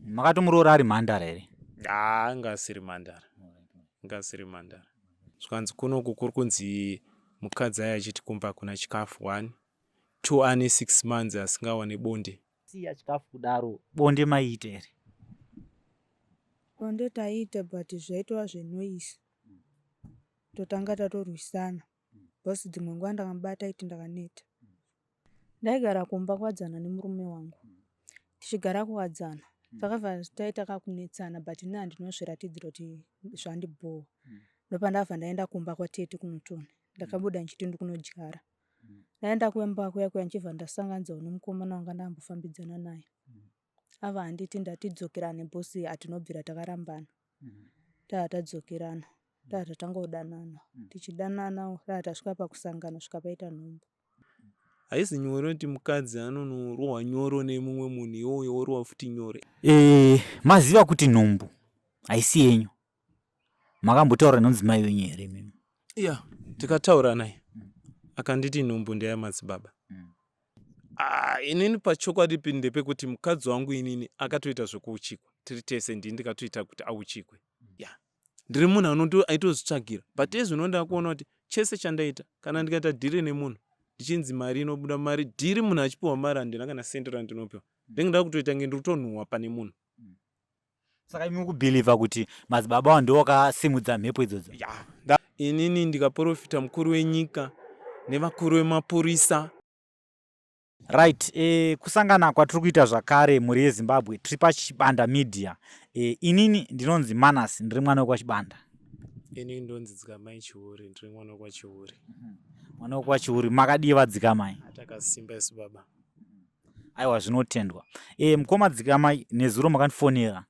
Makatomuroora ari mhandara here? Haa, anga asiri mhandara, anga asiri mhandara. Zvikanzi kunoku kuri kunzi mukadzi aya achiti kumba hakuna chikafu, one, two, ane 6 months asingawane bonde. Siya chikafu kudaro, bonde maiita here? Bonde taiita, but zvaitova zvenoise, totanga tatorwisana because dzimwe nguva ndakamubata iti ndakaneta. Ndaigara kumba kuWadzana nemurume wangu. Tichigara kuWadzana, takabva taita kakunetsana, but ini handinozviratidzira kuti zvandibhowa. Ndopandabva ndaenda kumba kwatete kuNorton. Ndakabuda ndichiti ndikunodyara. Ndaenda kumba kuya kuya, ndichibva ndasanganidzawo nemukomana wanga ndambofambidzana naye. Ava handiti ndati dzokerane boss, hatinobvira takarambana. Taa tadzokerana, taa tatangodanana. Tichidanana, taa tasvika pakusangana, svika paita nhumbu. Haizi nyore kuti mukadzi anonorohwa nyoro nemumwe munhu, iwoyo worohwa futi nyoro. Maziva kuti nhumbu haisi yenyu, makambotaura nemudzimai wenyu here imimi? Ya, tikataura naye, akanditi nhumbu ndeyamadzibaba. Ah, inini pachokwadi ndepekuti mukadzi wangu inini akatoita zvekuuchikwa tiri tese. Ndini ndikatoita kuti auchikwe. Ya, ndiri munhu aitozvitsvagira, but ezvino ndakuona kuti chese chandaita, kana ndikaita dhiri nemunhu, ndichinzi mari inobuda, mari dhiri, munhu achipiwa mari, handina kana sendi randinopiwa. Ndenge ndakutoita nge ndiri kutonhuhwa pane munhu. Saka imi kubhilivha kuti madzibaba avo ndiwo wakasimudza mhepo idzodzo? Ya, inini ndikaprofita mukuru wenyika nevakuru vemapurisa. Right, kusangana kwatiri kuita zvakare, mhuri yeZimbabwe, tiri paChibanda Media. Inini ndinonzi Manas, ndiri mwana wekwaChibanda. Ini ndonzi Dzikamai Chiuri, ndiri mwana wekwaChiuri. Mwana wekwaChiuri. Makadii, vaDzikamai? Takasimba isu, baba. Aiwa, zvinotendwa. Mukoma Dzikamai, nezuro makandifonera,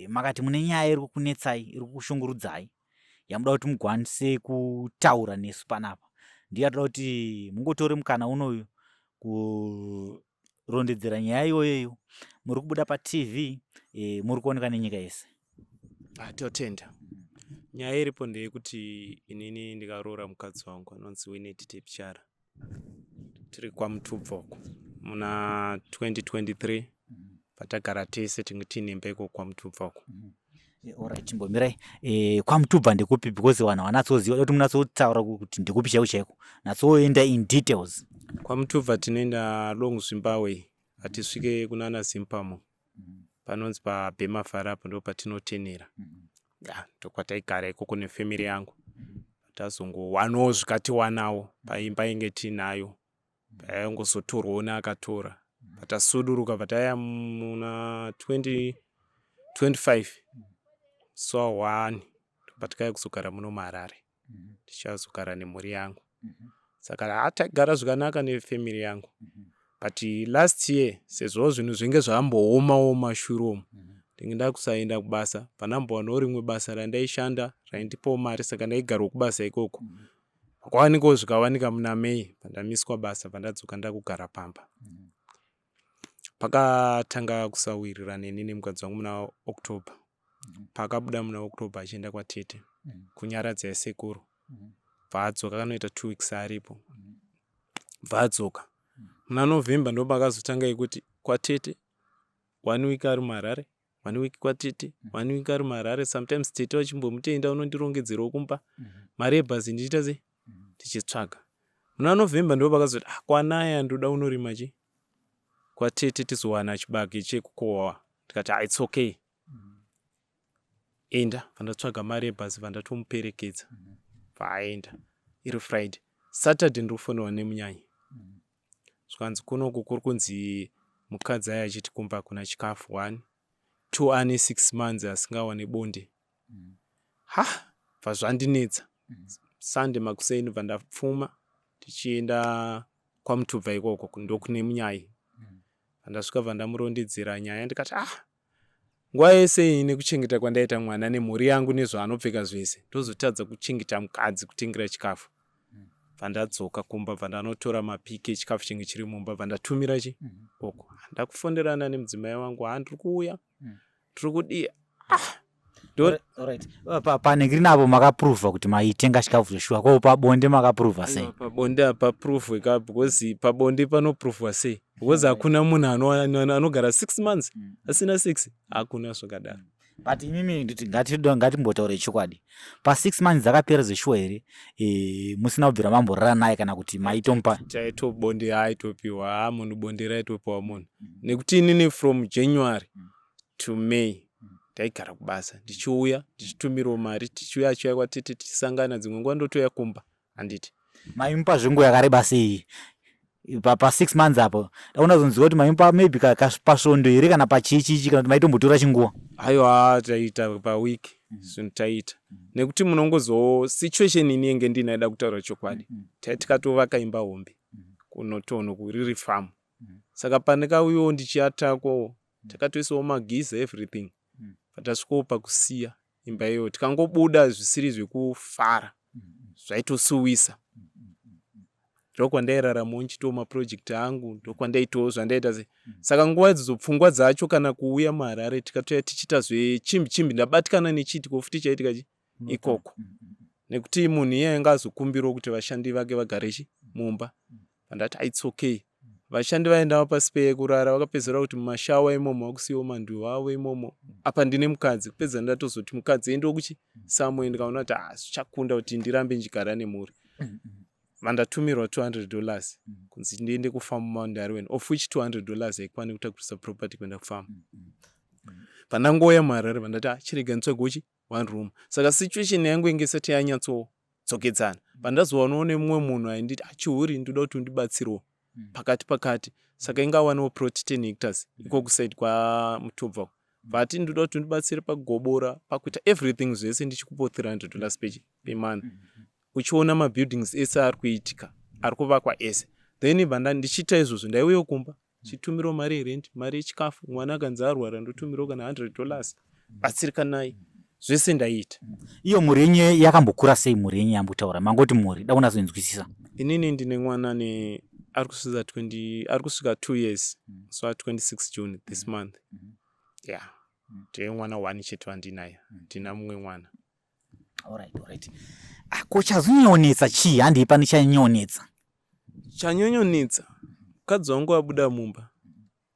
makati mune nyaya iri kukunetsai, iri kukushungurudzai, yamuda kuti mugwanise kutaura nesu panapa. Ndiyo yatoda kuti mungotore mukana unoyu kurondedzera nyaya iyoyoyo. Muri kubuda paTV, muri kuoneka nenyika yese. Totenda. Nyaya iripo ndeyekuti inini ndikaroora mukadzi wangu anonzi Winnet Tepichara, tiri kwaMutubva uko muna 2023. Patagara tese, tinge tiine imba iko kwaMutubva uko. Alright, chimbomirai. KwaMutubva ndekupi? Because vanhu havanatsoziva kuti munatsotaura kuti ndekupi chaiko chaiko. Natsoenda in details. KwaMutubva tinoenda long Zimbabwe, hatisvike kunana Zimpamo, panonzi paBhemafara apo ndo patinotenera. Ya, ndokwataigara ikoko nefamily yangu. Tazongowanawo zvikatiwanawo paimba inge tiinayo, payangozotorwawo neakatora. Patasuduruka, pataya muna 2025 so 1, patikauya kuzogara muno muHarare, tichazogara nemhuri yangu. Saka hatagara zvakanaka nefamily yangu, but last year, sezvo zvinhu zvinge zvambooma mashure umu, ndinge ndakusaenda kubasa. Pandambowanawo rimwe basa randaishanda raindipawo mari, saka ndaigarawo kubasa ikoko. Kwakawanikawo zvikawanika muna May, pandamiswa basa, pandadzoka ndakugara pamba. Pakatanga kusawirirana ini nemukadzi wangu muna October. Paakabuda muna October achienda kwatete kunyaradza yasekuru, bvaadzoka, akanoita 2 weeks aripo, bvaadzoka muna November. Ndo pakazotanga yekuti kwatete one week ari muHarare, one week kwatete, one week ari muHarare. Sometimes tete vachimbomutenda, unondirongedzerawo kumba mari yebhazi, ndichiita sei, tichitsvaga. Muna November ndo pakazoti, ah, kwanaya, ndoda unorima chi kwatete, tizowana chibage chekukohwa. Ndikati, ah, it's okay, enda. Vandatsvaga mari yebhazi, vandatomuperekedza, vaaenda iri Friday. Saturday ndiri kufonerwa nemunyanya, zvikanzi kunoku kuri kunzi mukadzi aya achiti kumba hakuna chikafu, one, two, ane 6 months asingawane bonde. Ha, bva zvandinetsa. Sunday makuseni bva ndapfuma tichienda kwaMutubva ikoko, ndokune munyai. Pandasvika, bva ndamurondedzera nyaya, ndikati, ah, nguva yese iyi nekuchengeta kwandaita mwana nemhuri yangu nezvaanopfeka zvese, ndozotadza kuchengeta mukadzi, kutengera chikafu. Bva kumba, bva ndanotora mapiki echikafu chinge chiri mumba, bva ndatumira chi oko. Ndakufonderana nemudzimai wangu, ha, ndiri kuuya, ndiri kudiya, ah. Alright. Panhingiri navo makapruvha kuti maitenga chikafu zveshuwa, ko pabonde makapruvha sei? Pabonde hapapruvhwe ka, because pabonde panopruvhwa sei? Because hakuna munhu anogara 6 months asina sex, hakuna zvakadaro. But imimi nditi ngatimbotaure chokwadi, pa6 months dzakapera zveshuwa here musina kubvira mamborara naye kana kuti maitomupa? Taitobonde, aitopiwa ha munhu, bonde raitopiwa munhu, nekuti inini from January to May ndaigara kubasa, ndichiuya ndichitumirawo mari, tichiuya, achiuya kwatete, tichisangana, dzimwe nguva ndotoya kumba, handiti? Maimupa zvenguva yakareba sei pa6 months apo? Dauna zonzwa kuti maimupa maybe pasvondo here kana pachichichi, kana kuti maitombotora chinguva? Aiwa, taita paweek zvinhu taita, nekuti munongozowo situation inenge ndinaida kutaura chokwadi, tikatovaka imba hombe kunotono kuriri farm, saka pandikauyawo ndichiatakwawo, takatoisawo magiza, everything. Patasvikawo pakusiya imba iyoyo, tikangobuda zvisiri zvekufara, zvaitosuwisa. Ndokwandairaramawo ndichiitawo maproject angu, ndokwandaitawo zvandaita sei. Saka nguva idzodzo pfungwa dzacho kana kuuya muHarare, tikatouya tichiita zvechimbi chimbi, ndabatikana nechiitiko futi chaitika chi ikoko, nekuti munhu iye ainge azokumbirawo kuti vashandi vake vagare chi mumba. Pandati its okay, vashandi vaenda pasi pekurara, vakapedzera kuti mumashawa imomo vakusiyiwo manduva avo imomo. Apa ndine mukadzi, kupedza ndatozoti mukadzi endiwo kuchi somewhere, ndikaona kuti ah, zvichakunda kuti ndirambe ndichigara nemhuri. Vandatumirwa $200 kunzi ndiende kufamu Mount Darwin, of which $200 haikwani kutakurisa property kuenda kufamu. Pandangouya muHarare, vandati ah, chirega nditsvagewo chi one room. Saka situation yangu inge isati yanyatsodzokedzana. Pandazowanawo nemumwe munhu ainditi, ah, chihuri, ndoda kuti undibatsirewo pakati pakati. Saka ingawanawo plot 10 hectares iko kuside kwaMutobva, but ndoda kuti undibatsire pakugobora, pakuita everything zvese, ndichikupa $300 pechi pemonth, uchiona mabuildings ese ari kuitika, ari kuvakwa ese. Then bva ndichiita izvozvo, ndaiuya kumba chitumirawo mari yerent, mari yechikafu, mwana akanzi arwara ndotumirawo kana $100, batsirikanai, zvese ndaiita. Iyo mhuri yenyu yakambokura sei? Mhuri yenyu yambotaura, mangoti mhuri, da kunazoinzwisisa. Inini ndine mwana ne ari kusvika 20, ari kusvika 2 years so 26 June this month. Yeah, ndine mwana one chete wandinaye, ndina mumwe mwana. Alright. Ah, ko chazonyanyonetsa chii? Handei pane chanyanyonetsa. Chanyonyonetsa, mukadzi wangu abuda mumba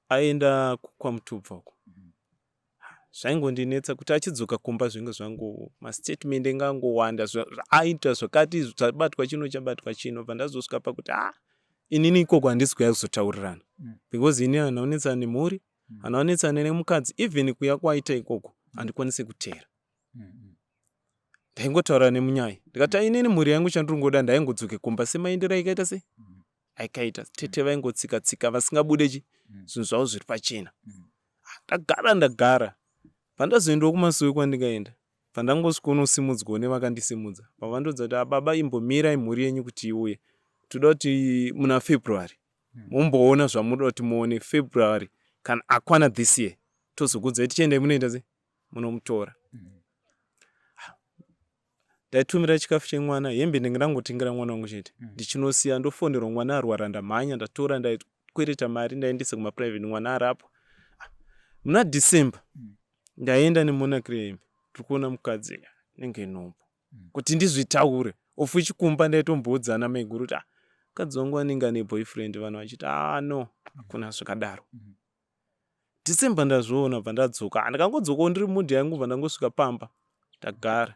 aenda kwaMutubva uko. Zvaingondinetsa kuti achidzoka kumba zvinge zvangu mastatement engangowanda, aita zvakati, zvabatwa chino, chabatwa chino. Bva ndazosvika pakuti a inini ikoko handisi kuya kuzotaurirana, because ini handina kunetsana nemhuri, handina kunetsana nemukadzi. Even kuya kwaita ikoko handikwanisi kuteera. Ndaingotaura nemunyai, ndikati inini mhuri yangu chandiri ndaingodzoke kumba semaendero aikaita sei aikaita tete, vaingotsika tsika vasingabude chi zvinhu zvavo zviri pachena. Ndagara ndagara, pandazoendawo kumasowe kwandikaenda, pandangosvika unosimudzwawo nevakandisimudza, pavandodza kuti ababa imbomirai mhuri yenyu kuti iuye, toda kuti muna February mumboona zvamunoda kuti muone. February kana akwana this year, tozokudzai, tichiendai munoenda sei munomutora. Ndaitumira chikafu chemwana, hembe ndenge ndangotengera mwana wangu chete. Ndichinosiya, ndofonerwa mwana arwara, ndamhanya, ndatora, ndakwereta mari, ndaendesa kumaprivate, mwana arapwa. Muna December ndaenda nemonakire hembe, ndiri kuona mukadzi nenge nhombo kuti ndizvitaure, of which kumba ndaitomboudza maiguru kuti ah, mukadzi wangu anenge ane boyfriend, vanhu vachiti ah, no, hakuna zvakadaro. December ndazviona, bva ndadzoka. Ndakangodzokawo ndiri mudhi yangu, bva ndangosvika pamba, tagara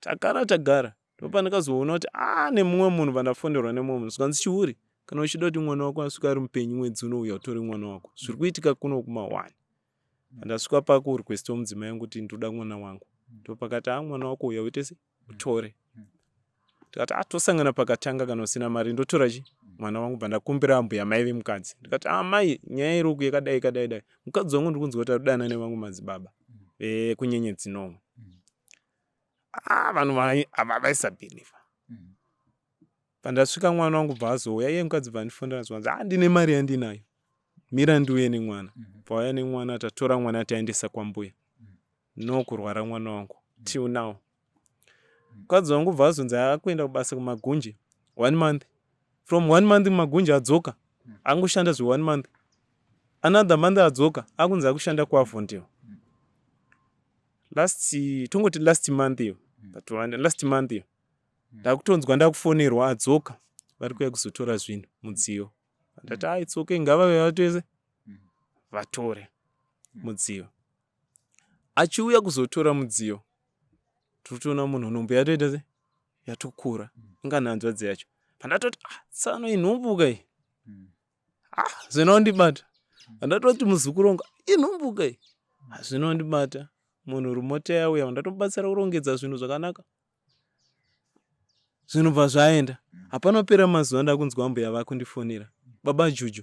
tagara tagara. Ndopandakazoona kuti a nemumwe munhu, vandafonerwa nemumwe munhu, zvikanzi chihuri, kana uchida kuti mwana wako asvika ari mupenyu mwedzi unouya, utore mwana wako, zviri kuitika kuno kumawani. Pandasvika pakurequestawo mudzimai wangu kuti ndoda mwana wangu, ndopakati a mwana wako uya uite se utore. Tikati a tosangana pakatanga, kana usina mari ndotora chi mwana wangu. Bva ndakumbira ambuya mai vemukadzi, ndikati a mai, nyaya iri uku yakadai yakadai dai, mukadzi wangu ndikunzwa kuti arikudana nevamwe madzibaba vekunyenyedzi nomwe. A vanhu vaisabhilivha. Pandasvika mwana wangu bva azouya iye mukadzi, bva andifondera zvanzi a ndine mari yandinayo, mira ndiuye nemwana. Bvauya nemwana, tatora mwana, taendesa kwambuya. No kurwara mwana wangu till now. Mukadzi wangu bva azonzi akuenda kubasa kumagunje one month, from one month mumagunje adzoka, angoshanda zve one month, another month adzoka akunzi akushanda kuAvondale. Last, tongoti last month iyo, but last month iyo ndakutonzwa ndakufonerwa, adzoka, vari kuuya kuzotora zvinhu, mudziyo. Ndati, "Ah, it's okay, ngavauye vatese vatore mudziyo." Achiuya kuzotora mudziyo, tiri munhu nhumbu yatoita se yatokura, ingana hanzvadzi yacho. Pandatoti, "Ah, tsano, inhumbuka iyi." Ah, zvinondibata. Pandatoti muzukuru wangu inhumbuka iyi, zvinondibata. Munhu rumota yauya, ndatomubatsira kurongedza zvinhu zvakanaka, zvinhu bva zvaenda. Hapana pera mazuva, ndakunzwa mbuya vakundifonera, "Baba Juju,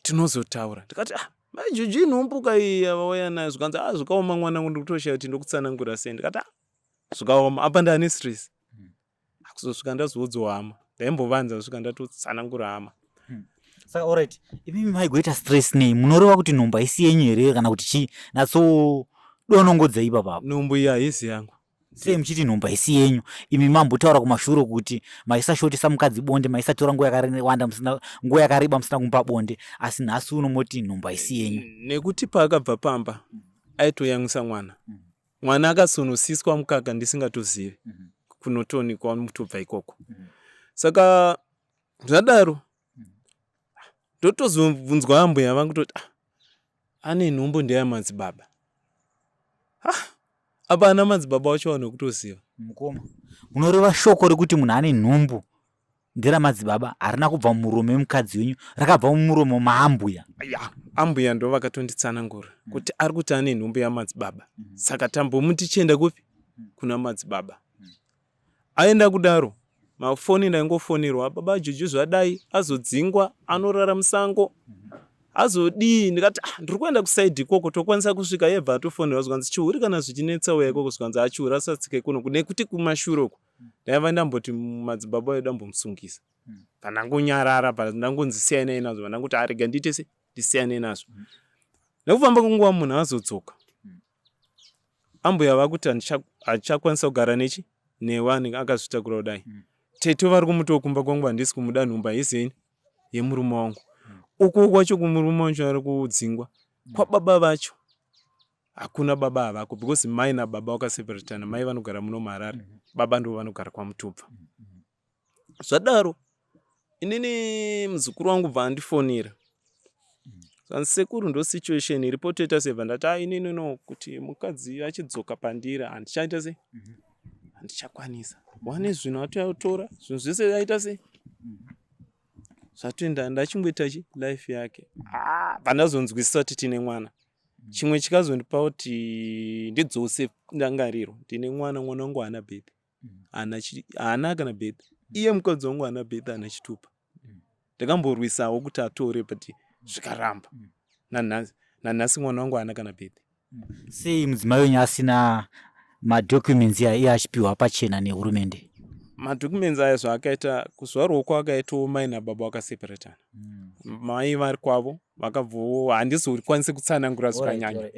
tinozotaura." Ndikati, "Ah, mai Juju, inhumbuka iyi yavauya nayo." Zvikanzi, "Ah, zvikaoma mwanangu, ndikutoshaya kuti ndokutsanangura sei." Ndikati, "Ah, zvikaoma." Apa ndane stress. Kuzosvika ndazoudzwa hama, ndaimbovanza, kusvika ndatotsanangura hama. Saka alright, imimi maigoita stress nei? Munoreva kuti nhumbu haisi yenyu here, kana kuti chii? Natsodonongodza ipapapo. Nhumbu iyi haisi yangu. Sei muchiti nhumbu haisi yenyu, imi mambotaura kumashure kuti maisashotesa mukadzi bonde, maisatora nguva yakawanda musina, nguva yakareba musina kumupa bonde, asi nhasi uno moti nhumbu haisi yenyu? Nekuti paakabva pamba aitoyamwisa mwana. Mwana akasonosiswa mukaka ndisingatozivi, kunotoonekwa mutobva ikoko. Saka zvadaro, ndotozobvunzwa ambuya vangu, toti, "Ah, ane nhumbu ndeyamadzibaba." Ah, apa ana madzibaba vacho vanhu vekutoziva. Mukoma, munoreva shoko rekuti munhu ane nhumbu nderamadzibaba harina kubva mumuromo wemukadzi wenyu, rakabva mumuromo maambuya? Ya, ambuya ndo vakatonditsanangura kuti ari kuti ane nhumbu yamadzibaba, saka tambomuti chienda kupi, kuna madzibaba. Aenda kudaro, mafoni ndaingofonirwa, "Baba Juju, zvadai, azodzingwa, anorara musango, azodii." Ndikati, "Ah, ndiri kuenda kuside ikoko, tokwanisa kusvika." Yebva atofonerwa, zvikanzi, "Chihuri, kana zvichinetsa uya ikoko." Zvikanzi, "Achihuri asatsike kuno," nekuti kumashure uku ndaiva ndamboti madzibaba edu ambomusungisa. Pandangonyarara, pandangonzi siyanai nazvo, pandangoti arega ndiite se ndisiyane nazvo. Nekufamba kwenguva munhu azodzoka, ambuya vakuti, "Handichakwanisa kugara nechi newe, anenge akazvitakura kudai." Tete vari kumuti kumba kwangu handisi kumuda, nhumbu haisi yemurume wangu. Uko kwacho kumurume wacho ari kudzingwa, kwababa vacho hakuna baba, havako, because mai nababa vakaseparatana. Mai vanogara muno muHarare, baba ndo vanogara kwaMutubva. Zvadaro, inini muzukuru wangu bva andifonera, zvanzi, "Sekuru, ndo situation iripo, toita sebva." Ndati, "A, inini no, kuti mukadzi achidzoka pandiri handichaita sei, handichakwanisa. Wane zvinhu atoyatora, zvinhu zvese aita sei, zvatoenda, ndachingoita chi life yake." Ah, pandazonzwisisa kuti tine mwana, chimwe chikazondipa kuti ndidzose ndangariro, ndine mwana. Mwana wangu haana birth, haana kana birth. Iye mukadzi wangu haana birth, haana chitupa. Ndakamborwisawo kuti atore, but zvikaramba. Nanhasi mwana wangu haana kana birth. Sei mudzimai wenyu asina madocuments iye achipiwa pachena nehurumende? Madocuments aya, zvaakaita kuzvarwawo kwaakaitawo, mai nababa vakaseparatana. Mai vari kwavo, vakabvawo, handizokwanisi kutsanangura zvakanyanya.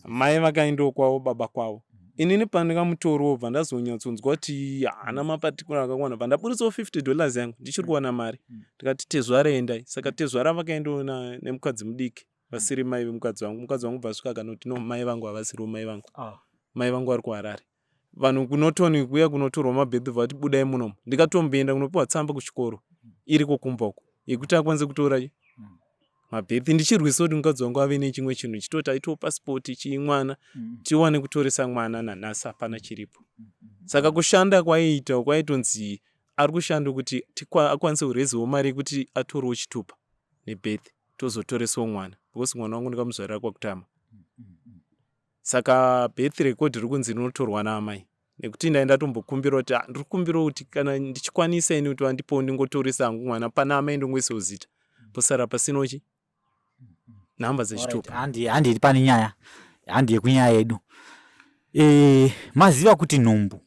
Mai vakaendawo kwavo, baba kwavo. Inini pandingamutoriwo, bva ndazonyatsonzwa kuti haana maparticular akakwana, bva ndaburitsawo $50 yangu, ndichiri kuwana mari. Ndikati, "Tezvara, endai." Saka tezvara vakaendawo nemukadzi mudiki vasiri mai vemukadzi wangu. Mukadzi wangu bva svika akanoti, "No, mai vangu havasiriwo mai vangu." Mai vangu vari kuHarare. Vanhu kunotoni kuya kunotorwa mabirth vati, "Budai munomu." Ndikatomboenda kunopiwa tsamba kuchikoro iriko kumba uko yekuti akwanise kutora mabirth, ndichirwisa kuti mukadzi wangu ave nechimwe chinhu, chitoti aitewo pasipoti chii, mwana tiwane kutoresa mwana. Nanhasi hapana chiripo. Saka kushanda kwaiita kwaitonzi ari kushanda kuti akwanise kureziwo mari yekuti atorewo chitupa nebirth, tozotoresawo mwana, because mwana wangu ndikamuzvarira kwakutama. Saka birth record riri kunzi rinotorwa naamai, nekuti ndai ndatombokumbira kuti, "Ah, ndiri kukumbira kuti kana ndichikwanisa ini kuti vandipowo ndingotoresa hangu mwana pana amai, ndongoisawo zita, posara pasinawo chi nhamba dzechitupa." Handi, handiri pane nyaya, handi yekunyaya yedu. Maziva kuti nhumbu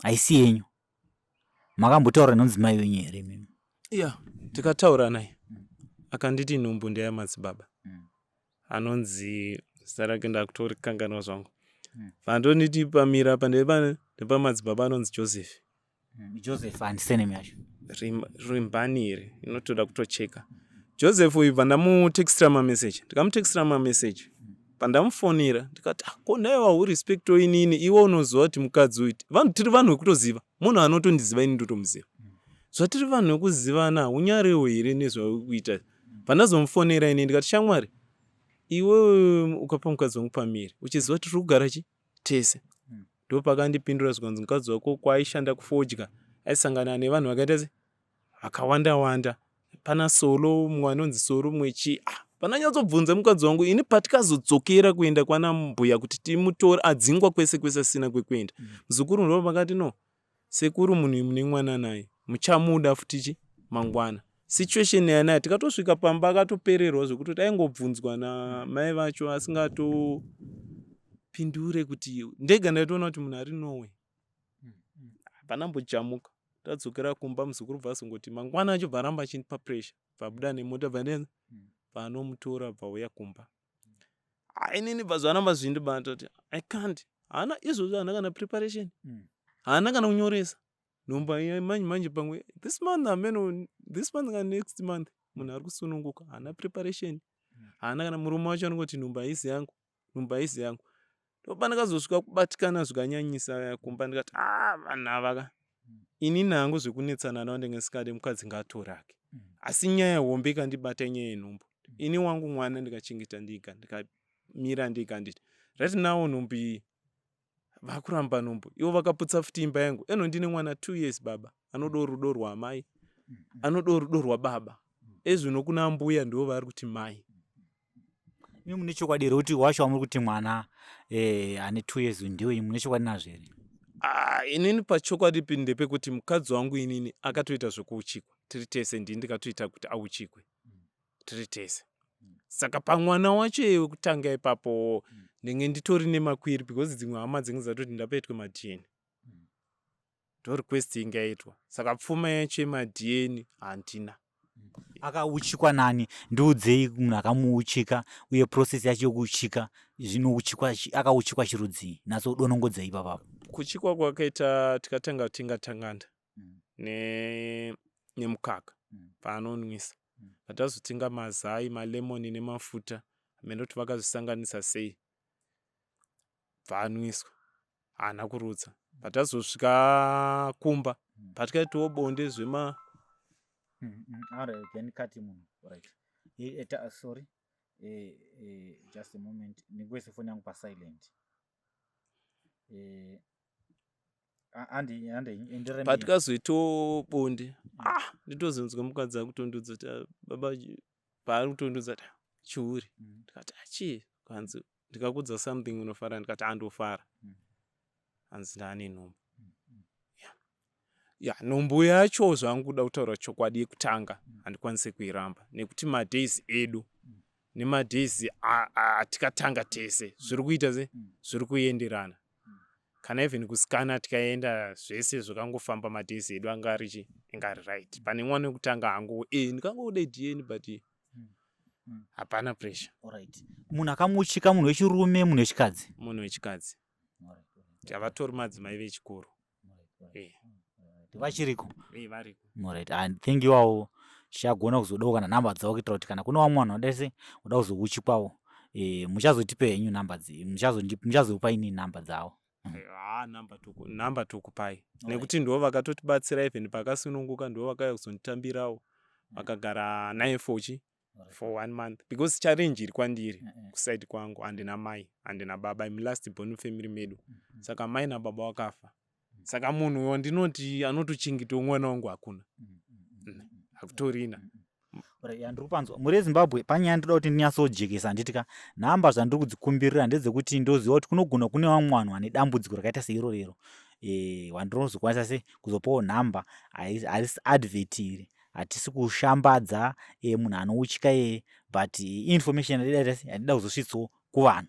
haisi yenyu, makambotaura nemudzimai wenyu here imimi? Ya, tikataura naye, akanditi nhumbu ndeyamadzibaba anonzi, zita rake ndakutorikanganwa zvangu. Vandonditi pamira apa ndepamadzibaba anonzi Joseph. Joseph and surname yacho? Rimbani here, inotoda kutocheka. Joseph uyu, bva ndamutextira mameseji, ndikamutextira mameseji. Pandamufonera ndikati, ah, ko nhaiwa hurespecto inini, iwe unoziva kuti mukadzi uyu, vanhu tiri vanhu vekutoziva, munhu anotondiziva ini ndotomuziva. Zvatiri vanhu vekuzivana, hunyarewo here nezvauri kuita? Pandazomufonera ini ndikati, shamwari, iwewe ukapa mukadzi wangu pamiri uchiziva kuti tiri kugara chi tese. Ndopakandipindura zvikanzi mukadzi wako kwaaishanda kufodya aisangana nevanhu vakaita se vakawanda wanda, pana Solo, mumwe anonzi Solo, mumwe chii. Ah, pandanyatsobvunza mukadzi wangu ini, patikazodzokera kuenda kwana mbuya kuti timutore, adzingwa kwese kwese asina kwekuenda, muzukuru ndo vakati no, sekuru, munhu mune mwana naye, muchamuda futi chi mangwana. Situation yanayo, tikatosvika pamba akatopererwa zvekutoti aingobvunzwa namai vacho asingatopindure, kuti ndega ndaitoona kuti munhu ari nowe. Hapana mbojamuka. Tadzokera kumba, muzukuru bva azongoti mangwana acho bva aramba achindipa pressure, bvabuda nemota, bva ndaenda bvaanomutora, bvauya kumba. Inini bva zvaramba zvindibata kuti I can't. Haana izvozvo, haana kana preparation, haana kana kunyoresa nhumbu manje manje. Pamwe this month, ameno this month kana next month, munhu ari kusununguka, haana preparation, haana kana. Murume wacho anongoti nhumbu haisi yangu, nhumbu haisi yangu. Ndopandakazosvika kubatikana zvikanyanyisa kumba, ndikati, a, vanhu ava ka, inini hangu zvekunetsana navo ndenge ndisingade, mukadzi ngaatore ake. Asi nyaya hombe ikandibata inyaya yenhumbu. Ini wangu mwana ndikachengeta ndiga, ndikamira ndiga. Nditi right now nhumbu iyi vakuramba nhumbu, ivo vakaputsa futi imba yangu eno. Ndine mwana 2 years, baba anodawo rudo rwamai, anodawo rudo rwababa. Ezvino kuna mbuya ndo vari kuti mai. Imi mune chokwadi here kuti wacho wamuri kuti mwana ane 2 years ndiwe? Mune chokwadi nazvo here? Ah, inini pachokwadi ndepekuti mukadzi wangu inini akatoita zvekuuchikwa tiri tese. Ndini ndikatoita kuti auchikwe tiri tese. Saka pamwana wacho iye wekutanga ipapo ndenge nditori nemakwiri, because dzimwe hama dzinge dzatoti ndapaitwe maDNA, ndo request ingaitwa. Saka pfuma yacho yemaDNA handina. Akauchikwa nani? Ndiudzei munhu akamuuchika uye process yacho yekuuchika. Zvinouchikwa, akauchikwa chirudzii? Natsodonongodzei ipapapo. Kuchikwa kwakaita, tikatanga kutenga tanganda nemukaka paanonwisa. Patazotenga mazai, malemoni nemafuta, hameno kuti vakazvisanganisa sei, bvaanwiswa, haana kurutsa. Patazosvika kumba, patikaitawo bonde zvema Alright, then cut munhu. Right. Sorry. Just a moment. Ndingoise foni yangu pasilent. Andi enderera mberi. Patikazoitawo bonde, ah, nditozonzwa mukadzi akutondudza kuti, "Ah, baba," paari kutondudza kuti, "Ah, chiuri." Ndikati, achii kanzi ndikakudza something unofara? Ndikati, andofara. Hanzi ndaane nhumbu. Ya, nhumbu yacho zvangu, kuda kutaura chokwadi, yekutanga handikwanisi kuiramba, nekuti madays edu nemadays atikatanga tese zviri kuita se zviri kuenderana. Kana even kusikana tikaenda, zvese zvakangofamba, madays edu anga ari chi anga ari right. Pane mwana wekutanga hangu ndikangode DNA, but hapana pressure. Alright. Munhu akamuchika munhu wechirume, munhu wechikadzi? Munhu wechikadzi. Havatori madzimai vechikuru. Vachiriko? Variko. Alright. I think iwawo tichagona kuzodawo kana nhamba dzavo, kuitira kuti kana kune vamwe vanhu vada se uda kuzouchikwawo, muchazotipa henyu nhamba, muchazopa ini nhamba dzavo. Ha, nhamba tokupai, nekuti ndo vakatotibatsira. Even pakasununguka, ndo vakauya kuzonditambirawo, vakagara naye for chi for one month, because challenge iri kwandiri kuside kwangu, handina mai, handina baba. Im last born family medu. Saka mai nababa wakafa, saka munhu wandinoti anotochengetawo mwana wangu hakuna, hakutorina. Ndiri kupanzwa muri yeZimbabwe. Panyaya ndinoda kuti ndinyatsojekesa, handiti ka? Nhamba zvandiri kudzikumbirira ndedzekuti ndoziva kuti kunogona kune vamwe vanhu vane dambudziko rakaita seiro rero, wandinozokwanisa se kuzopawo nhamba. Harisi advert iri, hatisi kushambadza munhu anouchika iyeye, but information yandida kuzosvitsawo kuvanhu.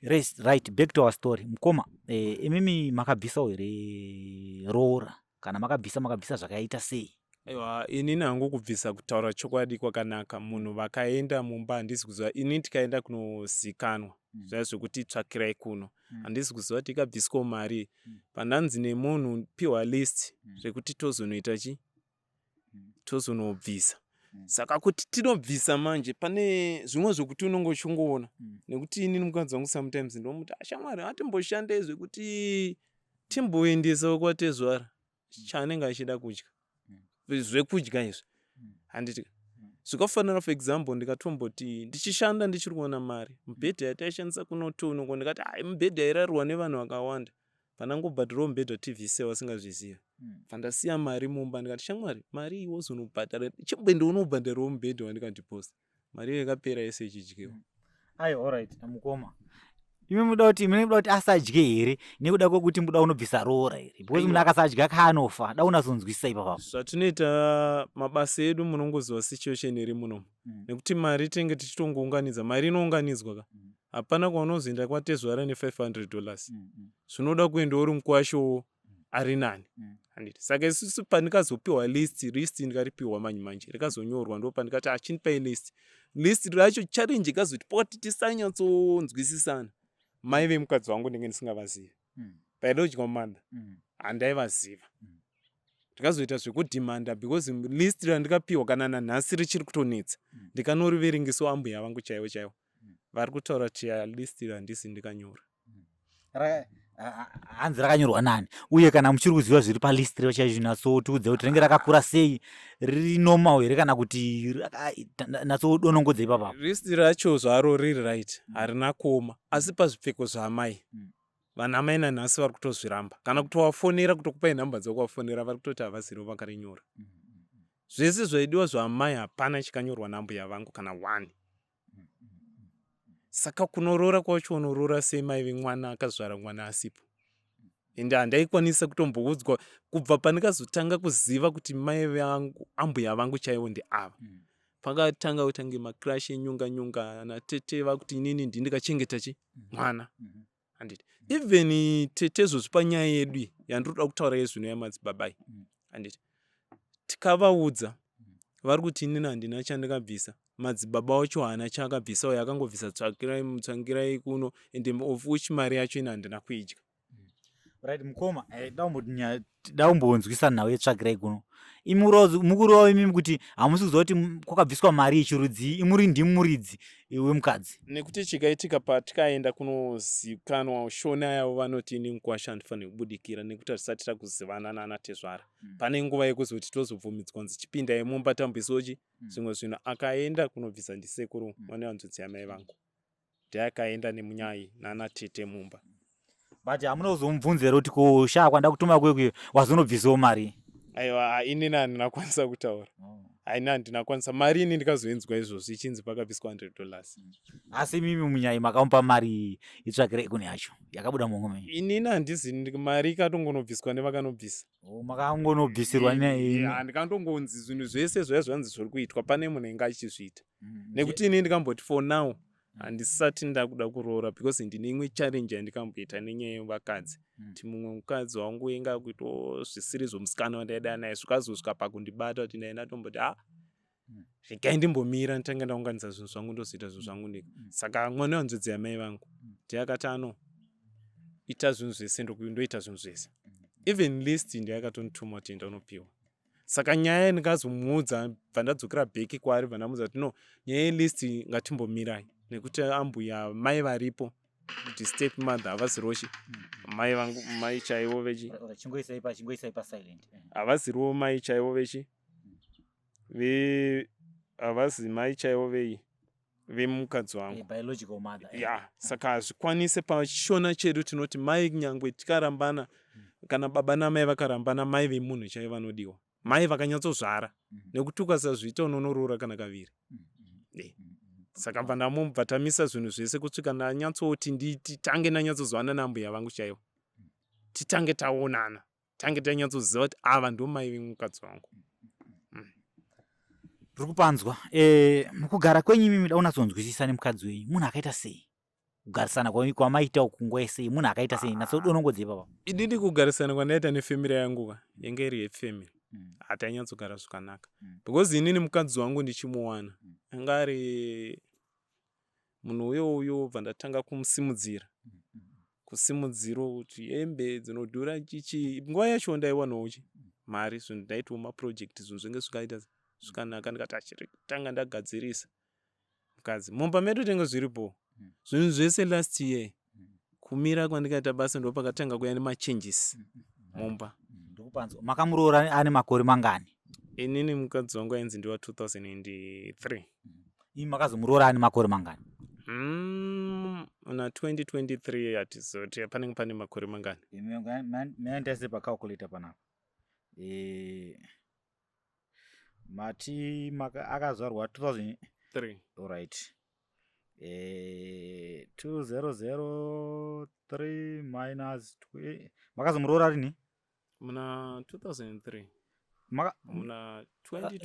Right, back to our story. Mukoma, imimi makabvisawo here roora? Kana makabvisa, makabvisa zvakaita sei? Aiwa, inini hangu kubvisa, kutaura chokwadi kwakanaka, munhu vakaenda mumba handisi kuziva ini. Tikaenda kunozikanwa zvaya zvekuti tsvakirai kuno, handisi kuziva kuti ikabviswawo mari. Pandanzi nemunhu piwa list rekuti tozonoita chi, tozonobvisa. Saka kuti tinobvisa manje pane zvimwe zvekuti unonge uchingoona. Nekuti inini mukadzi wangu sometimes ndomuti ashamwari atimboshande zvekuti timboendesawo kwatezvara chaanenge achida kudya. Zvekudya izvi. Handiti zvikafanira, for example, ndikatomboti ndichishanda ndichiri kuona mari, mubhedha yataishandisa kunotonoko, ndikati ai mubhedha yairarwa nevanhu vakawanda, pandangobhadhirawo mubhedha tvc vasingazviziva, pandasiya mari mumba, ndikati shamwari, mari iyi wozonobhadhara, chimboende unobhadharawo mubhedha wandikadhiposta, mari iyo yakapera yese ichidyiwa. Aiwa, alright mukoma, imi muda kuti, mune muda kuti asadye here nekuda kwekuti muda unobvisa roora here? Because munhu akasadya kaanofa. Da unazonzwisisa ipapapo. Zvatinoita mabasa edu, munongoziva situation iri munomu, nekuti mari tinenge tichitongounganidza, mari inounganidzwa ka. Hapana kwaunozoenda kwatezvara ne$500. Zvinoda kuenda uri mukwashowo ari nani, handiti? Saka isusu pandikazopiwa list, list ndikaripiwa manje manje, rikazonyorwa, ndo pandikati achindipai list. List racho, challenge ikazoti poti tisanyatsonzwisisana, mai vemukadzi wangu ndinge ndisingavazivi. Paidodya manda handaivaziva. Ndikazoita zvekudhimanda because list randikapiwa kana nanhasi richiri kutonetsa. Ndikanoriverengesawo ambuya vangu chaivo chaivo, vari kutaura kuti list handisi ndikanyora. Hanzi rakanyorwa nani? Uye kana muchiri kuziva zviri palist recho chaizvo, kuti ringe rakakura sei, riri normal here kana kuti natsodonongodza ipapapo? List racho zvaro riri right, harina kuoma, asi pazvipfeko zvaamai, vana mai nanhasi vari kutozviramba. Kana kutovafonera, kutokupai nhamba dzokuvafonera, vari kutoti havazirivo vakarinyora. Zvese zvaidiwa zvaamai hapana chikanyorwa nambuya vangu kana one. Saka kunoroora kwacho unoroora sei mai vemwana akazvara mwana asipo? Ende handaikwanisa kutomboudzwa kubva pandikazotanga kuziva kuti mai vangu, ambuya vangu chaivo ndeava. Pakatanga kutange maclash enyunga nyunga natete, vakuti inini ndini ndikachengeta chi mwana, handiti? Even tete izvozvi panyaya yedu iyi yandinoda kutaura yezvino yamadzibaba iyi, handiti, tikavaudza, vari kuti inini handina chandakabvisa, madzibaba wacho haana chaakabvisa, uyo akangobvisa tsvakirai tsvangirai kuno, ende of which mari yacho ini handina kuidya. Right mukoma, da kumbonzwisa nhau yetsvakirai kuno. Mukuru imimi kuti hamusi kuziva kuti kwakabviswa mari yechirudzi, imuri ndimi muridzi wemukadzi? Nekuti chikaitika, patikaenda kunozikanwa shona yavo, vanoti ini mukwasha handifaniri kubudikira nekuti hatisati takuzivana nanatezvara. Pane nguva yekuzoti tozobvumidzwa kunzi chipindai mumba tamboisochi zvimwe zvinhu. Akaenda kunobvisa ndisekuru vane hanzvadzi yamai vangu, ndiakaenda nemunyai nanatete mumba. But hamuna kuzomubvunza here kuti ko shaa, kwanda kutuma kwekwe wazonobvisawo mari? Aiwa, inini handina kwanisa kutaura. Haina, handina kwanisa. Mari ini ndikazoinzwa izvozvo ichinzi pakabviswa $100. Asi imimi munyai makamupa mari itsvakire kune yacho yakabuda muhomwe menyu? Inini handizi, mari ikatongonobviswa nevakanobvisa. Oh, makangonobvisirwa? Ndikantongonzi zvinhu zvese zvaya zvanzi zviri kuitwa, pane munhu ainge achizviita. Nekuti inini ndikamboti for now handisati ndakuda kuroora because ndine imwe challenge yandikamboita nenyaya yevakadzi, kuti mumwe mukadzi wangu inga kuitawo zvisiri zvomusikana wandaida naye, zvikazosvika pakundibata kuti ndai ndatomboti ha, regai ndimbomira, nditange ndaunganidza zvinhu zvangu, ndozoita zvinhu zvangu ndega. Saka mwana wehanzvadzi yamai vangu ndiye akati ano ita zvinhu zvese, ndoita zvinhu zvese, even list ndiye akatondituma kuti enda unopiwa. Saka nyaya ndikazomuudza, bva ndadzokera back kwaari, bva ndamuudza kuti no, nyaya yelist ngatimbomirai nekuti ambuya mai varipo, kuti step mother havaziriwo chi mai vangu, mai chaivo vechi Chingoisai pasilent. Havaziriwo mai chaivo vechi ve havazi mai chaivo vei vemukadzi wangu. Biological mother. Ya, saka hazvikwanise. Pashona chedu tinoti mai, nyangwe tikarambana, kana baba namai vakarambana, mai vemunhu chaivo vanodiwa, mai vakanyatsozvara, nekuti ukasazviita unonoroora kana kaviri. Saka bva ndamubva tamisa zvinhu zvese kusvika ndanyatsoti titange ndanyatsozwana nambuya vangu chaivo, titange taonana, tange tanyatsoziva kuti ava ndo mai vemukadzi wangu. Tiri kupanzwa. Mukugara kwenyu imimi, da unatsonzwisisa, nemukadzi wenyu, munhu akaita sei? Kugarisana kwamaita uku nguva yesei, munhu akaita sei? Natsodonongodze ipapa. Inini kugarisana kwandaita nefamily yangu ka, yange iri yefamily, hatanyatsogara zvakanaka because inini mukadzi wangu ndichimuwana anga ari munhu uyo uyo, bva ndatanga kumusimudzira, kusimudziro kuti hembe dzinodhura chichi. Nguva yacho ndaiwanawo chi mari, zvinhu ndaitiwo maproject, zvinhu zvinge zvikaita. zvikanaka ndikati achiri tanga ndagadzirisa mukadzi mumba medu tenge zviripo mm. zvinhu zvese last year mm. kumira kwandikaita basa ndo pakatanga kuya nemachanges mm, mumba ndikupanzwa makamuroora ane makore mangani inini mukadzi wangu ainzi ndiwa 2003 imi makazomuroora ane makore mangani na 2023 hatizoti panenge pane makore mangani meandaise pacalculator panapa e, mati akazvarwa 2003 alright e, 2003 minus makazomuroora rini muna 2003 muna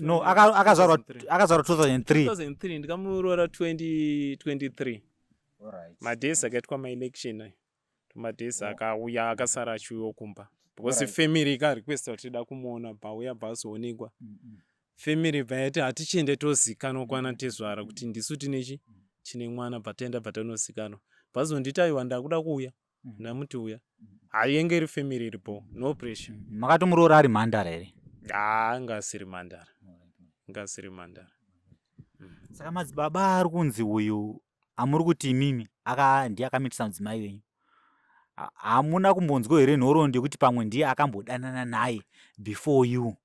no akazvarwa 2003 2003 ndikamuroora 2023 madays akaitwa maelection ayo madays oh. akauya akasara achiuya kumba because right. family ikarequesta kuti tida kumuona bauya bvazoonekwa mm -mm. family bva yati hatichiende tozikanwa kwana tezvara kuti ndisu tinechi tine mwana bva taenda bva tanozikanwa bvazonditi aiwa ndakuda kuuya mm. ndamuti uya haiyenge iri family iripo no pressure mm. makatomuroora ari mhandara here haa anga asiri mhandara anga asiri mhandara mm. saka madzibaba ari kunzi uyu amuri kuti imimi aka ndiye akamitisa mudzimai wenyu hamuna kumbonzwa here nhoroondo yekuti pamwe ndiye akambodanana naye before you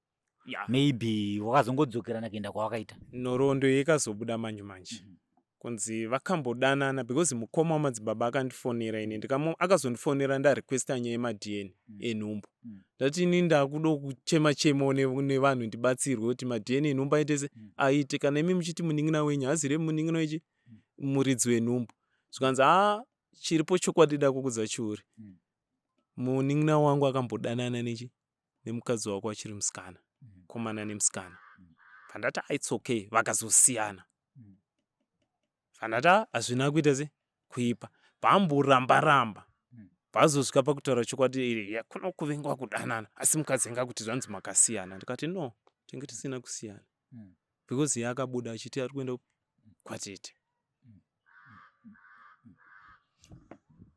yeah. maybe wakazongodzokerana kuenda kwawakaita nhoroondo yekazobuda manje manje mm -hmm kunzi vakambodanana because mukoma wamadzibaba akandifonera ini akazondifonera ndarequesta nyaya yemadna mm. enhumbu mm. ndati ini ndakuda kuchema chemawo nevanhu ndibatsirwe kuti madna enhumbu aite se mm. aite kana imi muchiti munin'ina wenyu hazire munin'ina wechi mm. muridzi wenhumbu zvikanzi a chiripo chokwadi dakukudza chiuri mm. munin'ina wangu akambodanana nechi nemukadzi wako achiri musikana mm. komana nemusikana mm. pandati ah, its okay vakazosiyana mm. pandati ah, hazvina kuita se kuipa vamboramba ramba vazosvika pakutaura chokwadi iri ya kuno kuvengwa kudanana asi mukadzi anga kuti zvanzi makasiyana ndikati no tinge tisina kusiyana because iye akabuda achiti ari kuenda kwatete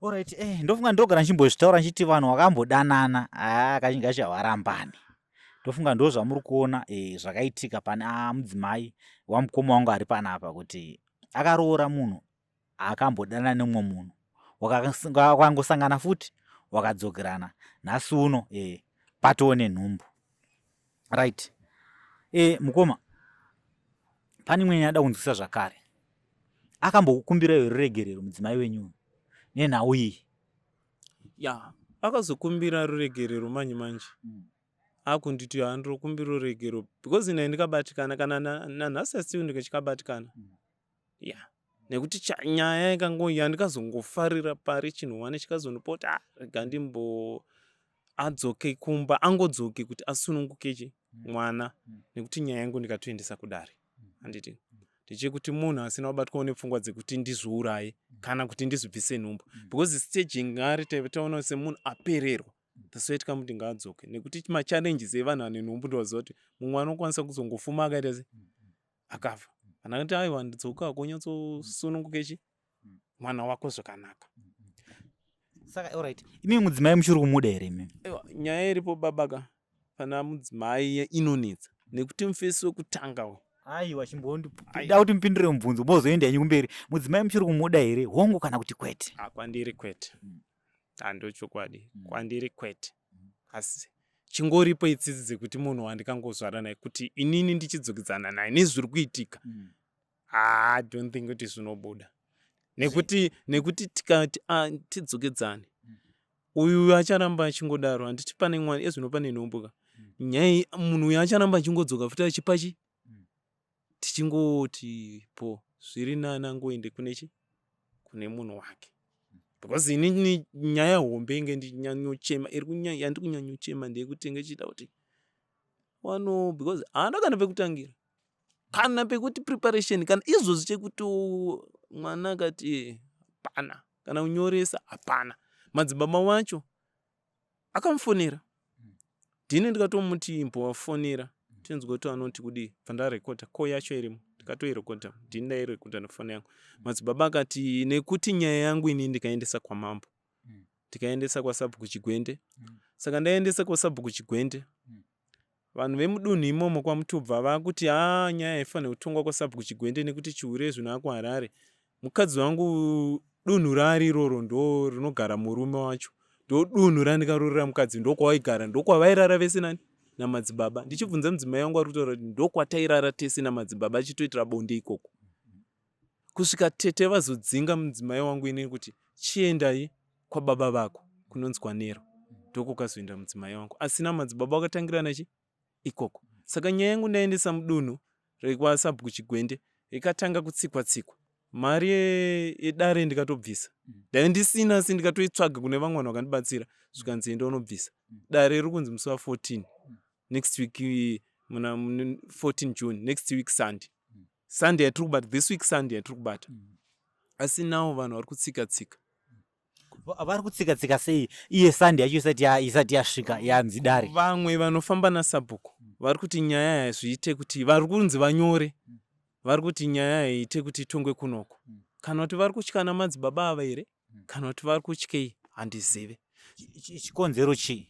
Alright, eh, ndofunga ndogara ndichimbozvitaura ndichiti vanhu vakambodanana haa kazhinji kacho havarambani ndofunga ndo zvamuri kuona eh, zvakaitika pane ah, mudzimai wamukoma wangu ari panapa kuti akaroora munhu akambodanana nemumwe munhu wakangosangana futi wakadzokerana nhasi uno eh, patoo nenhumbu right e, mukoma pane imwe nyaya da kunzwisa zvakare akambokukumbirai ruregerero mudzimai wenyu nenhau iyi ya akazokumbira ruregerero manje manje mm. akunditi handirokumbira ruregerero because naye ndikabatikana kana nanhasi asiwo ndikachikabatikana mm. ya nekuti nyaya ikango yandikazongofarira pari chinhu one chikazondipota ah, rega ndimbo adzoke kumba angodzoke kuti asununguke chi mm. mwana mm. nekuti nyaya yangu ndikatoendesa kudare mm. handiti ndechekuti munhu asina kubatwawo nepfungwa dzekuti ndizviuraye kana kuti ndizvibvise nhumbu because stage ngari taona semunhu apererwa that's why tikamuti ngaadzoke nekuti machallenges evanhu ane nhumbu ndovaziva kuti mumwe anokwanisa kuzongofuma akaita se akafa kana kuti aiwa ndidzoka kunyatsosununguke chi mwana wako zvakanaka saka alright imi mudzimai muchiri kumuda here imi aiwa nyaya iripo baba ka pana mudzimai inonetsa nekuti mufesi wekutanga uyu aiwa chimbonda kuti mupindure mubvunzo mozoenda henyu kumberi mudzimai muchiri kumuda here hongu kana kuti kwete ah, kwandiri kwete handochokwadi mm. kwandiri kwete asi chingoripo itsitsi dzekuti munhu wandikangozvara naye kuti inini ndichidzokidzana naye nezviri kuitika mm. ah, don't think kuti zvinobuda nekuti nekuti tikati ah, tidzokedzane mm. uyu acharamba achingodaro handiti pane mwana ezvino pane nhombo ka mm. nyaya munhu uyu acharamba achingodzoka futi achipachi mm. tichingoti po zviri nani angoende kune chi kune munhu wake because inini nyaya hombe inge ndinyanyochema iri yandiri kunyanyochema ndeyekuti inge ichiita kuti wano because haana kana pekutangira kana pekuti preparation kana izvozvi chekuti mwana akati hapana kana kunyoresa hapana madzibaba wacho akamufonera ndini ndikatomuti imbowafonera tinzwe kuti anoti kudii bva ndarekodha ko yacho irimo ndikatoirekodha ndini ndairekodha nefoni yangu madzibaba akati nekuti nyaya yangu ini ndikaendesa kwamambo ndikaendesa kwasabhuku chigwende saka ndaendesa kwasabhuku chigwende. Vanhu vemudunhu imomo kwaMutubva vakuti haa nyaya haifanirwe kutongwa kwasabhuku Chigwende nekuti chihure zvino akuHarare. Mukadzi wangu dunhu raari iroro ndo rinogara murume wacho ndodunhu randikaroorera mukadzi ndokwawaigara ndokwavairara vese nani namadzibaba. Ndichibvunza mudzimai wangu ari kutaura kuti ndokwatairara tese namadzibaba achitoitira bonde ikoko. Kusvika tete vazodzinga mudzimai wangu inini kuti chiendai kwababa vako kunonzi kwaNero ndokukazoenda mudzimai wangu asi namadzibaba vakatangirana chi ikoko saka nyaya yangu ndaendesa mudunhu rekwasabhuku Chigwende ikatanga kutsikwa tsikwa mari yedare ndikatobvisa ndaive ndisina asi ndikatoitsvaga kune vamwe vanhu vakandibatsira zvikanzi enda unobvisa dare riri kunzi musi wa 14 next week muna 14 June next week Sunday Sunday yatiri kubata this week Sunday yatiri kubata asi now vanhu vari kutsika tsika. Vari kutsika tsika sei iye Sunday yacho isati isati yasvika yanzi dare? Vamwe vanofamba nasabhuku vari kuti nyaya hazviite kuti vari kunzi vanyore vari kuti nyaya haiite kuti itongwe kunoko kana kuti vari kutya namadzibaba ava here kana kuti vari kutyei handizive. Chikonzero chii?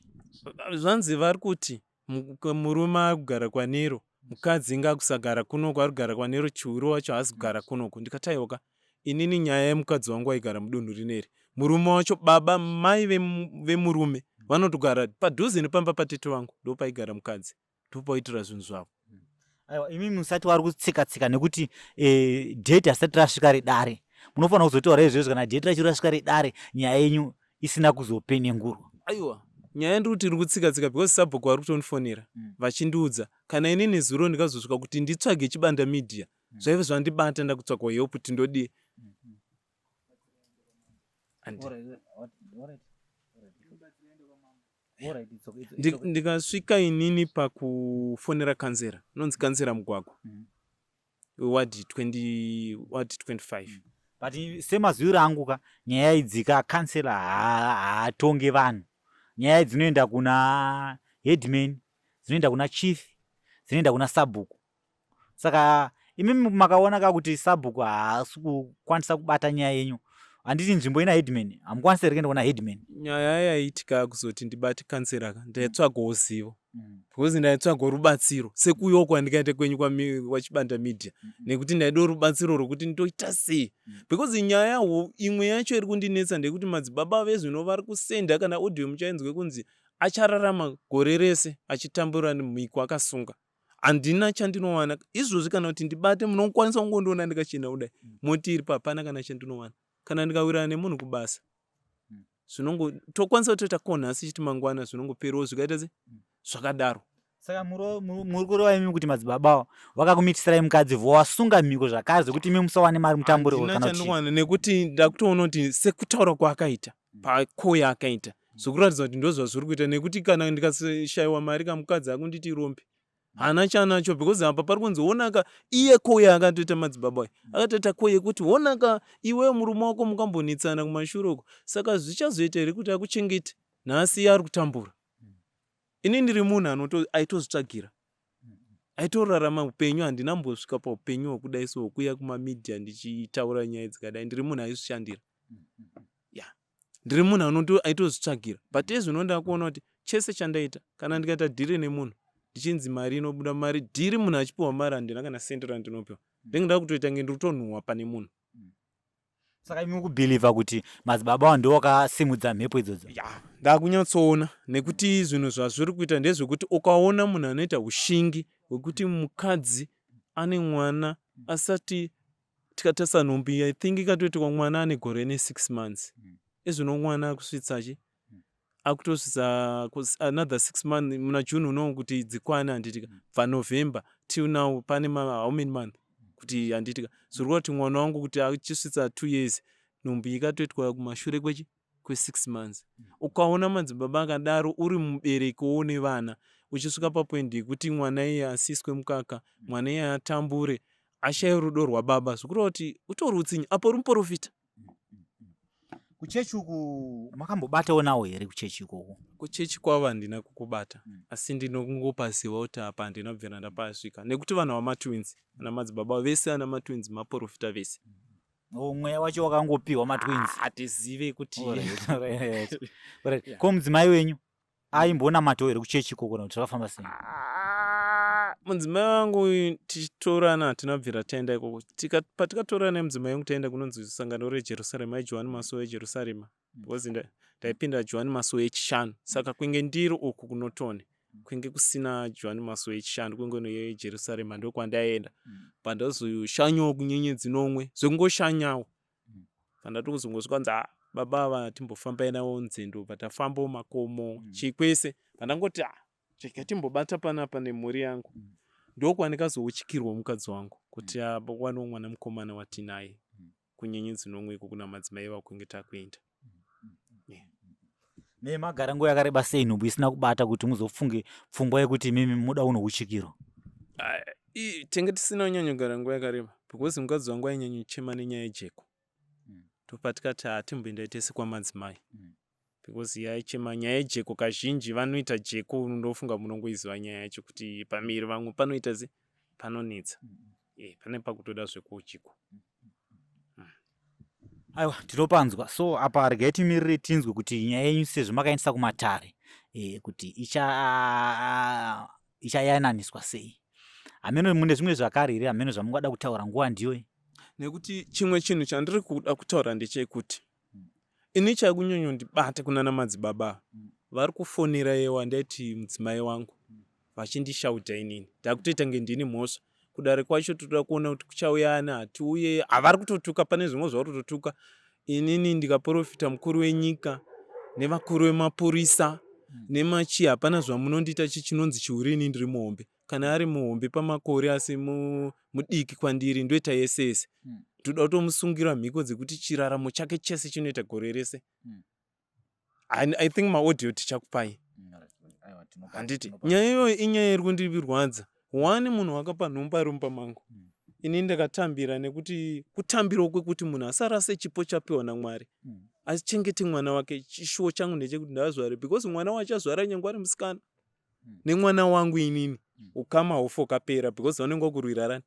Zvanzi vari kuti Murume ari kugara kwaNero, mukadzi inga akusagara kunoku ari kugara kwaNero Chihure wacho haasi kugara kunoku. Ndikati aiwa ka inini nyaya yemukadzi wangu aigara mudunhu rineri. Murume wacho baba mai vemurume vanotogara padhuze nepamba patete vangu ndopaigara mukadzi ndopaitira zvinhu zvavo. Aiwa imi musati wari kutsika tsika nekuti eh, date asati rasvika redare munofanira kuzotaura izvezvo kana date racho rasvika redare nyaya yenyu isina kuzopenengurwa. Aiwa nyaya ndiri kuti iri kutsika tsika because sabhuku vari kutondifonera mm. vachindiudza kana inini zuro ndikazosvika kuti nditsvage chibanda media mm. zvaive zvandibata ndakutsvagwa help kuti ndodii mm. mm. Ndikasvika inini pakufonera kanzera inonzi kanzera Mugwagwa mm. ward 20 ward 25 mm. But semaziviro angu ka nyaya idzi ka kansela haatonge vanhu nyaya dzinoenda kuna headman dzinoenda kuna chief dzinoenda kuna sabhuku Saka imimi makaona ka kuti sabhuku haasi kukwanisa kubata nyaya yenyu handiti nzvimbo ina headman hamukwanisi here kuenda kuna headman? Nyaya yaiitika kuzoti ndibate kansela ka ndaitsvagawo zivo because ndaitsvagawo rubatsiro sekuuyawo kwandikaita kwenyu kwaChibanda Media nekuti ndaidawo rubatsiro rwekuti ndoita sei because nyaya imwe yacho iri kundinetsa ndeyekuti madzibaba vezvino vari kusenda kana audio muchainzwe kunzi achararama gore rese achitambura mhiko akasunga handina chandinowana izvozvi kana kuti ndibate munokwanisa kungondiona ndikachena kudai mm. moti iri pahapana kana chandinowana kana ndikawirana nemunhu kubasa mm. zvinongo tokwanisa kutoita ko nhasi chiti mangwana zvinongoperawo zvikaita se mm. zvakadaro saka muri kureva imi kuti madzibaba vakakumitisarai mukadzi vowasunga mhiko zvakare zvekuti imi musawane mari mutambure kana nekuti ndakutoona kuti sekutaura kwaakaita pako yaakaita zvekuratidza kuti ndozvazviri kuita nekuti kana ndikashaiwa mari kamukadzi akunditi rombe haana chaanacho because apa pari kunzi honaka iye koya akatoita madzibaba uya akatoita ko yekuti honaka iwewe murume wako mukambonetsana kumashure uko saka zvichazoita here kuti akuchengete nhasi iye ari kutambura ini ndiri munhu aitozvitsvagira aitorarama upenyu handina mbosvika paupenyu hwekudai so hwekuuya kumamedia ndichitaura nyaya dzikadai ndiri munhu aizvishandira ya ndiri munhu anoto aitozvitsvagira but ezvino ndakuona kuti chese chandaita kana ndikaita dhiri nemunhu ndichinzi mari inobuda mari dhiri munhu achipiwa mari handina kana sendi randinopiwa ndenge ndakutoita nge ndiri kutonhuhwa pane munhu saka imi mukubhilivha kuti madzibaba avo ndiwo vakasimudza mhepo idzodzo ya ndakunyatsoona nekuti zvinhu zvazviri kuita ndezvekuti ukaona munhu anoita ushingi hwekuti mukadzi ane mwana asati tikatarisa nhumbu iyi i think ikatoitikwa mwana ane gore ne6 months mm. ezvino mwana akusvitsa chi mm. akutosvitsa another 6 month muna june unowo kuti dzikwane handitika mm. bva november till now pane how many month kuti handitika zviri kuti mwana wangu kuti achisvitsa 2 years nhumbu iyi ikatoitwa kumashure kwechi kwe6 months ukaona madzibaba akadaro uri mubereki woune vana uchisvika papoindi yekuti mwana iye asiswe mukaka mwana iye atambure ashaye rudo rwababa zvikureva kuti utori utsinye apo uri muprofita kuchechi uku makambobatawo nawo here kuchechi ikoko kuchechi kwavo handina kukubata mm. asi ndinongopaziva kuti apa handina kubvira ndapasvika nekuti vanhu vamatwins ana madzibaba vese ana matwins maprofita vese mm. Oh, mweya wacho wakangopiwa matwins hatizive kuti ko mudzimai wenyu aimbonamatawo here kuchechi ikoko kana kuti zvakafamba sei ah, Mudzimai wangu tichitorana hatina kubvira taenda ikoko. Patikatorana nemudzimai wangu taenda kunonzi sangano reJerusarema, iJohani Masowe eJerusarema. Because ndaipinda Johani Masowe echishanu. Saka kwenge ndiri uku kuNorton kwenge kusina Johani Masowe echishanu, kwenge neJerusarema ndokwandaienda. Pandazoshanyawo kunyenyedzi nomwe, zvekungoshanyawo. Pandatozongosvika kunzi ah, baba ava timbofambai navo nzendo, patafambawo makomo chii kwese. Pandangoti ah, rega timbobata panapa nemhuri yangu, ndokwandikazouchikirwa mukadzi wangu kuti apa kwaniwo mwana mukomana watinaye kunyenyedzi nomwe iko kuna madzimai vakwenge takuenda. Me magara nguva yakareba sei nhumbu isina kubata kuti muzofunge pfungwa yekuti imimi muda unouchikirwa? Tenge tisina kunyanyogara nguva yakareba because mukadzi wangu ainyanyochema nenyaya yejeko. Ndopatikati hatimboendai tese kwamadzimai because iye aichema nyaya yejeko. Kazhinji vanoita jeko, ndofunga munongoiziva nyaya yacho kuti pamiri vamwe panoita se panonetsa, pane pakutoda zvekuuchikwa. Aiwa, tinopanzwa. So apa regai timirire tinzwe kuti nyaya yenyu sezvo makaendesa kumatare kuti ichayananiswa sei. Hameno mune zvimwe zvakare here, hameno zvamungada kutaura, nguva ndiyo. Nekuti chimwe chinhu chandiri kuda kutaura ndechekuti ini chakunyonyondibata kunana madzibaba vari kufonera yewa ndaiti mudzimai wangu vachindishauta inini ndakutoita nge ndini mhosva. Kudare kwacho toda kuona kuti kuchauya ani, hatiuye. Havari kutotuka, pane zvimwe zvavari kutotuka inini ndikaprofita mukuru wenyika nevakuru vemapurisa nemachi, hapana zvamunondiita. Chi chinonzi chiuri, ini ndiri muhombe, kana ari muhombe pamakore asi mudiki kwandiri, ndoita yese yese. Ndoda kutomusungira mhiko dzekuti chiraramo chake chese chinoita gore rese. I think maaudio tichakupai, handiti? Nyaya iyoyo inyaya iri kundirwadza. One, munhu wakapa nhumbu ari mumba mangu, ini ndakatambira nekuti kutambirawo kwekuti munhu asarase chipo chapiwa naMwari, achengete mwana wake. Chishuwo changu ndechekuti ndazvare because mwana wachazvara nyange ari musikana nemwana wangu inini, ukama haufi wakapera because vanenge vakurwirarani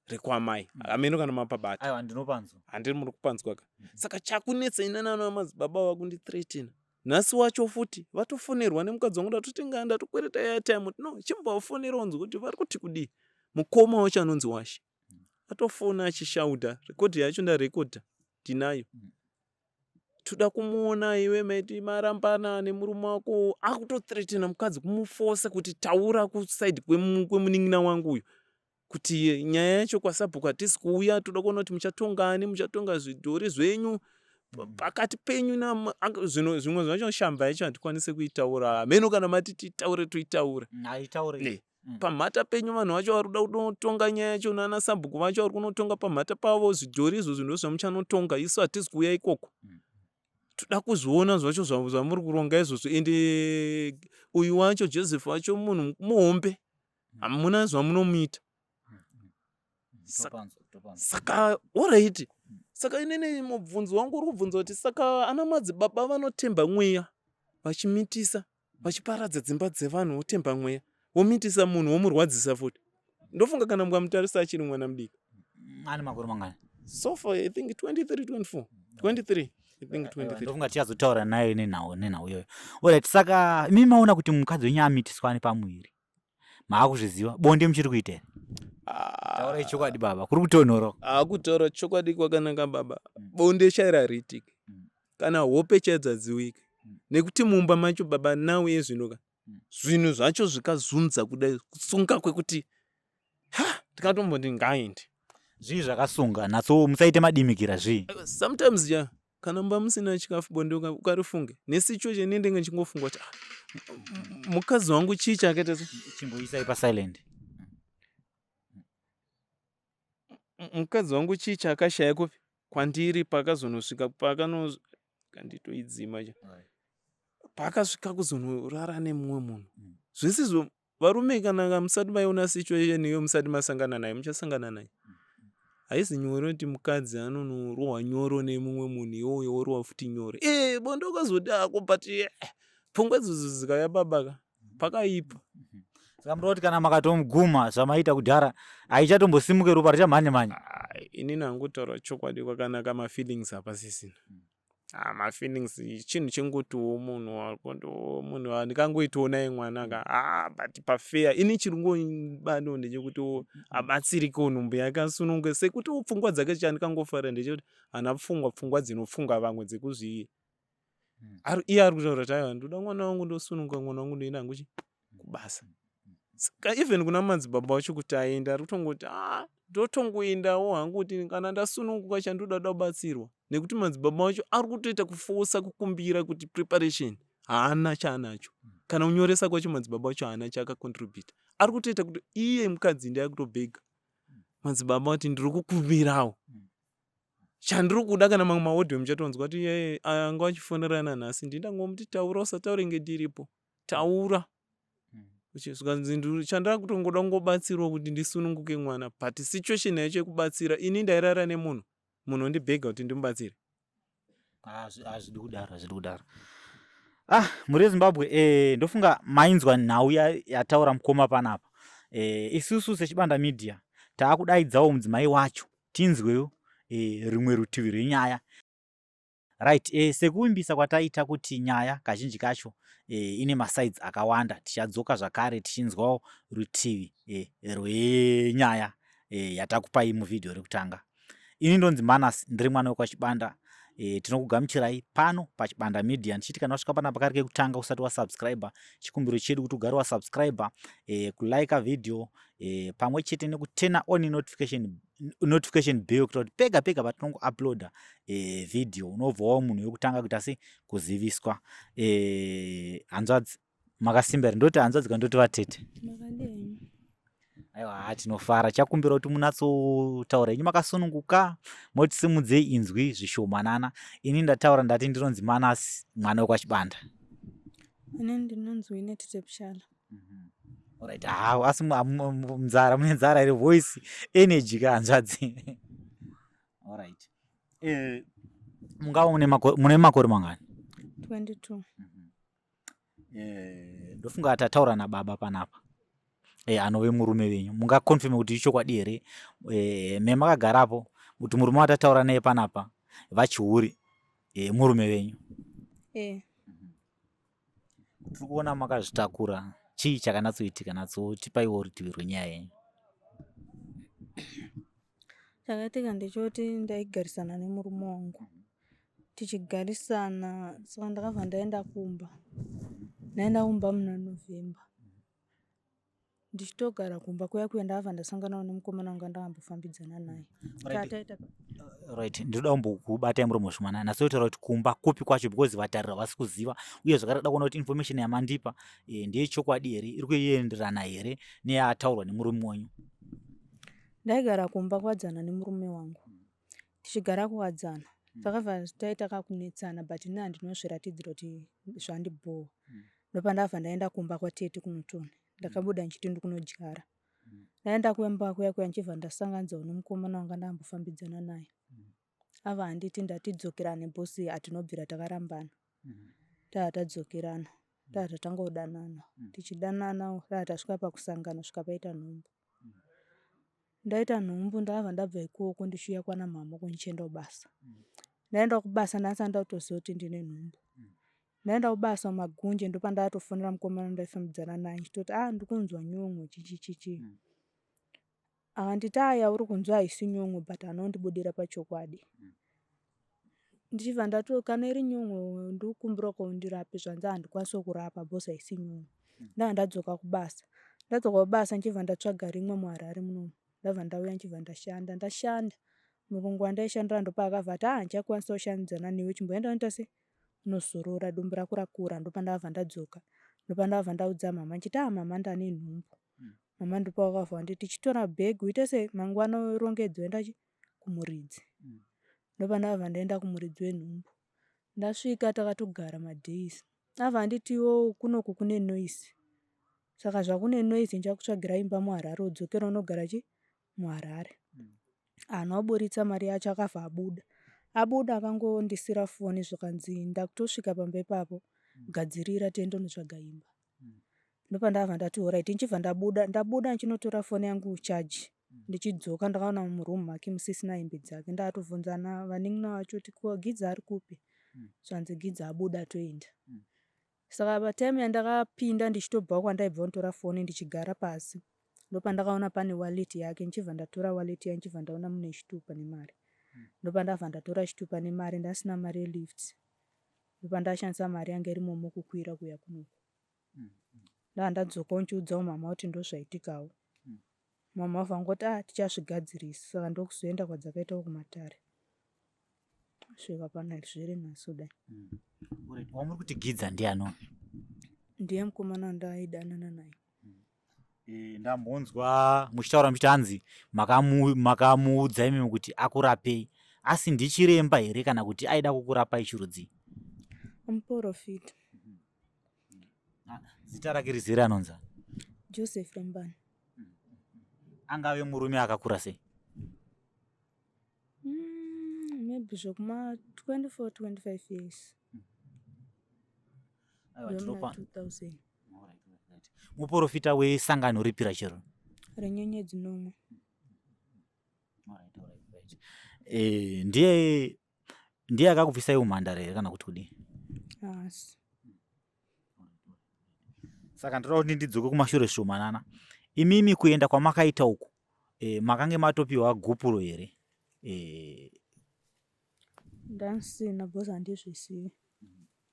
rekwamai. Hameno kana mapabata. Aiwa, ndinopanzwa. Handiri muri kupanzwa ka? Saka chakunetsa inana madzibaba vakundithreatena nhasi wacho futi vatofonerwa nemukadzi wangu, ndatotenga, ndatokwereta airtime kuti no, chimbovafonera unzwe kuti vari kuti kudii. Mukoma wacho anonzi Washe atofona achishauta, rekodhi yacho ndarekodha, ndinayo. Toda kumuona iwe, maiti marambana nemurume wako, akutothreatena mukadzi kumufosa kuti taura kuside kwemunin'ina wangu uyu kuti nyaya yacho kwasabhuku hatisi kuuya, toda kuona kuti muchatongani, muchatonga zvidhori zvenyu pakati penyu. Zvimwe zvacho shamba yacho hatikwanisi kuitaura, hameno kana mati titaure toitaura. Haitaure. Pamhata penyu vanhu vacho vari kuda kunotonga nyaya yacho nana sabhuku vacho vari kunotonga pamhata pavo zvidhori izvozvo ndo zvamuchanotonga, isu hatisi kuuya ikoko. Toda kuzviona zvacho zvamuri kuronga izvozvo. Ende uyu wacho Joseph wacho munhu muhombe, hamuna zvamunomuita. Saka alright, saka inini mubvunzo wangu uri kubvunza kuti saka ana madzibaba vanotemba mweya vachimitisa, vachiparadza dzimba dzevanhu, votemba mweya, vomitisa munhu, womurwadzisa futi. Ndofunga kana mukamutarisa achiri mwana mudiki. Ane makore mangani? So far I think 23, 24, 23, I think 23. Ndofunga tichazotaura naye nenhau iyoyo. Alright, saka imi maona kuti mukadzi wenyu amitiswa nepamuviri, maakuzviziva, bonde muchiri kuita here? Taurai chokwadi baba, kuri kutonhora. Akutaura chokwadi kwakanaka baba, bonde chairo hariitiki, kana hope chaidzo hadziwiki nekuti mumba macho baba now yezvino ka zvinhu zvacho zvikazunza kudai, kusunga kwekuti ha, ndikatomboti ngaende. Zvii zvakasunga? Natso musaite madimikira, zvii? Sometimes ja, kana mumba musina chikafu, bonde ukarifunge nesituation inenge ndichingofunga kuti ah, mukadzi wangu chii chakaita se Chimboisai pasilent. Mukadzi wangu chii chaakashaya kupi kwandiri paakazonosvika paakano kanditoidzima cha paakasvika kuzonorara nemumwe munhu. Zvese izvo varume, kana musati maiona situation iyo, musati masangana naye, muchasangana naye. Haizi nyore kuti mukadzi anonorohwa nyoro nemumwe munhu, iwoyo worohwa futi nyoro. E bonde ukazoti ako, but pfungwa idzodzo dzikauya baba ka, pakaipa. Saka munoda kuti kana makatomuguma zvamaita kudhara, haichatombosimuke, ropa richamhanya mhanya? Inini hangu kutaura chokwadi kwakanaka, mafeelings hapasisina. Ah, mafeelings chinhu chengotiwo munhu wakondo munhu andikangoitiwo naye mwana ka ah, but pafair ini chiri ngobado ndechekuti abatsirikewo nhumbu yake asununge sekutiwo pfungwa dzake chandikangofarira ndechekuti haana pfungwa pfungwa dzinofunga vamwe dzekuzvi iye ari kutaura kuti aiwa ndoda mwana wangu ndosununga mwana wangu ndoenda hangu chi kubasa saka even kuna madzibaba wacho kuti aende ari kutongoti ah ndotongoendawo hangu kuti kana ndasununguka chandoda da kubatsirwa nekuti madzibaba wacho ari kutoita kufosa kukumbira kuti preparation haana chaanacho kana kunyoresa kwacho madzibaba wacho haana chaakacontributa ari kutoita kuti iye mukadzi ndiye akutobhega madzibaba kuti ndiri kukumbirawo chandiri kuda kana mamwe maaudio muchatonzwa kuti ye anga achifonerana nhasi ndindangomuti taura usataure nge ndiripo taura zvikanzi chandava kutongoda kungobatsirwa kuti ndisununguke mwana but situation yacho yekubatsira ini ndairara nemunhu munhu ondibhega kuti ndimubatsire hazvidi kudaro hazvidi kudaro ah mhuri yezimbabwe eh, ndofunga mainzwa nhau yataura mukoma panapa eh, isusu sechibanda media taakudaidzawo mudzimai wacho tinzwewo eh, rimwe rutivi rwenyaya Right, eh, sekuvimbisa kwataita kuti nyaya kazhinji kacho eh, ine masides akawanda tichadzoka zvakare tichinzwawo rutivi eh, rwenyaya eh, yatakupai muvhidhiyo rekutanga. Ini ndonzi Manas, ndiri mwana wekwaChibanda. E, tinokugamuchirai pano paChibanda Media ndichiti kana wasvika panapa kari kekutanga usati wasubscriber, chikumbiro chedu kuti ugare wasubscriber, e, kulike video e, pamwe chete nekutena on notification notification bell kuita kuti pega pega patinongo uploada e, video unobva wava munhu wekutanga kuita se kuziviswa. E, hanzvadzi makasimba here? Ndoti hanzvadzi kana ndoti vatete? Aiwa, tinofara. Chakumbira kuti munatsotaura henyu makasununguka, motisimudzei inzwi zvishomanana. Ini ndataura ndati ndinonzi Manasi mwana wekwaChibanda. Ini ndinonzi Winnet Tepshala. Alright, ah, asi nzara mune nzara here? Voice energy ka hanzvadzi. Alright. Eh, mungava mune makore mangani? 22. Eh, ndofunga tataura nababa panapa eh, anove murume wenyu mungakonfirme kuti ichokwadi here eh, me makagarapo kuti murume watataura naye panapa vachihuri eh, murume wenyu Eh. Tiri kuona makazvitakura chii chakanatsoitika natsotipaiwo rutivi rwenyaya yenyu. Chakaitika ndechekuti ndaigarisana nemurume wangu tichigarisana saka ndakabva ndaenda kumba ndaenda kumba muna November ndichitogara kumba kuya kuya ndakabva ndasanganawo nemukomana wanga ndakambofambidzana naye right. Right, ndinoda kumbokubatai muromo zvishomana nasotaura kuti kumba kupi kwacho because vatariri havasi kuziva uye zvakare da kuona kuti information yamandipa e, ndeyechokwadi here iri kuenderana here neyataurwa nemurume wenyu. Ndaigara kumba kuwadzana nemurume wangu tichigara kuwadzana takabva taita kakunetsana but ini handinozviratidzira kuti zvandibhowa ndopandabva ndaenda kumba kwatete kunotoni ndakabuda ndichiti ndikunodyara ndaenda kumba kuya kuya ndichibva ndasanganidzawo nemukomana wanga ndambofambidzana naye ava handiti ndati dzokerane bosi hatinobvira takarambana taa tadzokerana taa tatanga kudanana tichidanana taa tasvika pakusangana svika paita nhumbu ndaita nhumbu ndakabva ndabva ikoko ndichiuya kwana mama kundichienda kubasa ndaenda kubasa ndasati ndakutoziva kuti ndine nhumbu ndaenda kubasa mumagunje ndopandakatofonera mukomana wandaifambidzana naye ndichitoti ah ndikunzwa nyon'o chichi chichi akanditi aya uri kunzwa haisi nyon'o but anondibudira pachokwadi ndichibva ndati kana iri nyon'o ndikukumbira ko undirape zvanzi handikwanisi kurapa because haisi nyon'o ndabva ndadzoka kubasa ndadzoka kubasa ndichibva ndatsvaga rimwe muHarare munomu ndabva ndauya ndichibva ndashanda ndashanda murungu wandaishandira ndopaakabva ati ah handichakwanisa kushandidzana newe chimboenda unoita sei unozorora dumbu rako rakura ndopandakabva ndadzoka ndopandakabva ndaudza mama ndichiti ah mama ndane nhumbu mama ndopavakabva vanditi chitora bhegi uite sei mangwana urongedze woenda chi kumuridzi ndopandakabva ndaenda kumuridzi wenhumbu ndasvika takatogara madays abva anditi iwo kunoku kune noise saka zvakune noise ndichakutsvagira imba muHarare udzokere unogara chi muHarare haana kuburitsa mari yacho akabva abuda abuda akangondisira foni zvikanzi ndakutosvika pamba ipapo gadzirira tiende unotsvaga imba ndopandakabva ndati alright ndichibva ndabuda ndabuda ndichinotora foni yangu chaji ndichidzoka ndakaona muroom make musisina hembe dzake ndatovhunzana vanin'ina vacho kuti ko Gidza ari kupi. Zvanzi Gidza abuda toenda. Saka patime yandakapinda ndichitobva kwandaibva kunotora foni ndichigara pasi ndopandakaona pane wallet yake ndichibva ndatora wallet iya ndichibva ndaona mune chitupa nemari. Ndopandabva ndatora chitupa nemari ndasina mari yelift. Ndopandashandisa mari yanga irimomo kukwira kuuya kunoku. Ndabva ndadzokawo ndichiudzawo mama kuti ndozvaitikawo. Mama vangoti ah tichazvigadzirisa saka ndokuzoenda kwadzakaitawo kumatare. Svika pana zviri nhasi kudai. Wamuri kuti Gidza ndiani? Ndiye mukomana wandaidanana naye. Ndambonzwa muchitaura muchiti hanzi makamuudza imimi kuti akurapei asi ndichiremba here kana kuti aida kukurapai chirudzii? Muporofita. Zita rake rizere anonzi ani? Joseph Rembani. Angave murume akakura sei? Maybe zvekuma 24 25 years. Aiwa, Ndomuna tinopa 2000. Muporofita wesangano ripi rachero? Renyenyedzi nomwe. Ndiye akakubvisai umhandara here kana kuti kudii? Haasi. Saka ndoda kuti ndidzoke kumashure zvishomanana. Imimi kuenda kwamakaita uku makange matopiwa gupuro here? Ndasina because handizvizivi.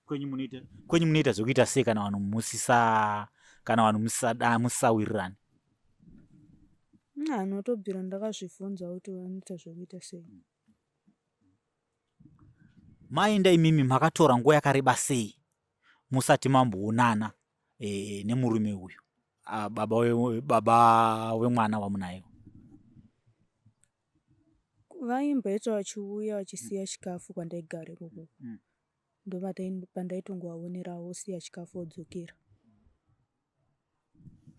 Kwenyu munoita zvekuita sei kana vanhu musisa kana vanhu musisada musisawirirani? Anotobvira ndakazvibvunza kuti vanoita zvekuita sei. Maenda imimi makatora nguva yakareba sei musati mamboonana nemurume uyu baba wemwana wamunaye? Vaimboita vachiuya vachisiya chikafu kwandaigara ikoko. Ndopandaitongovaonerawo vosiya chikafu vodzokera.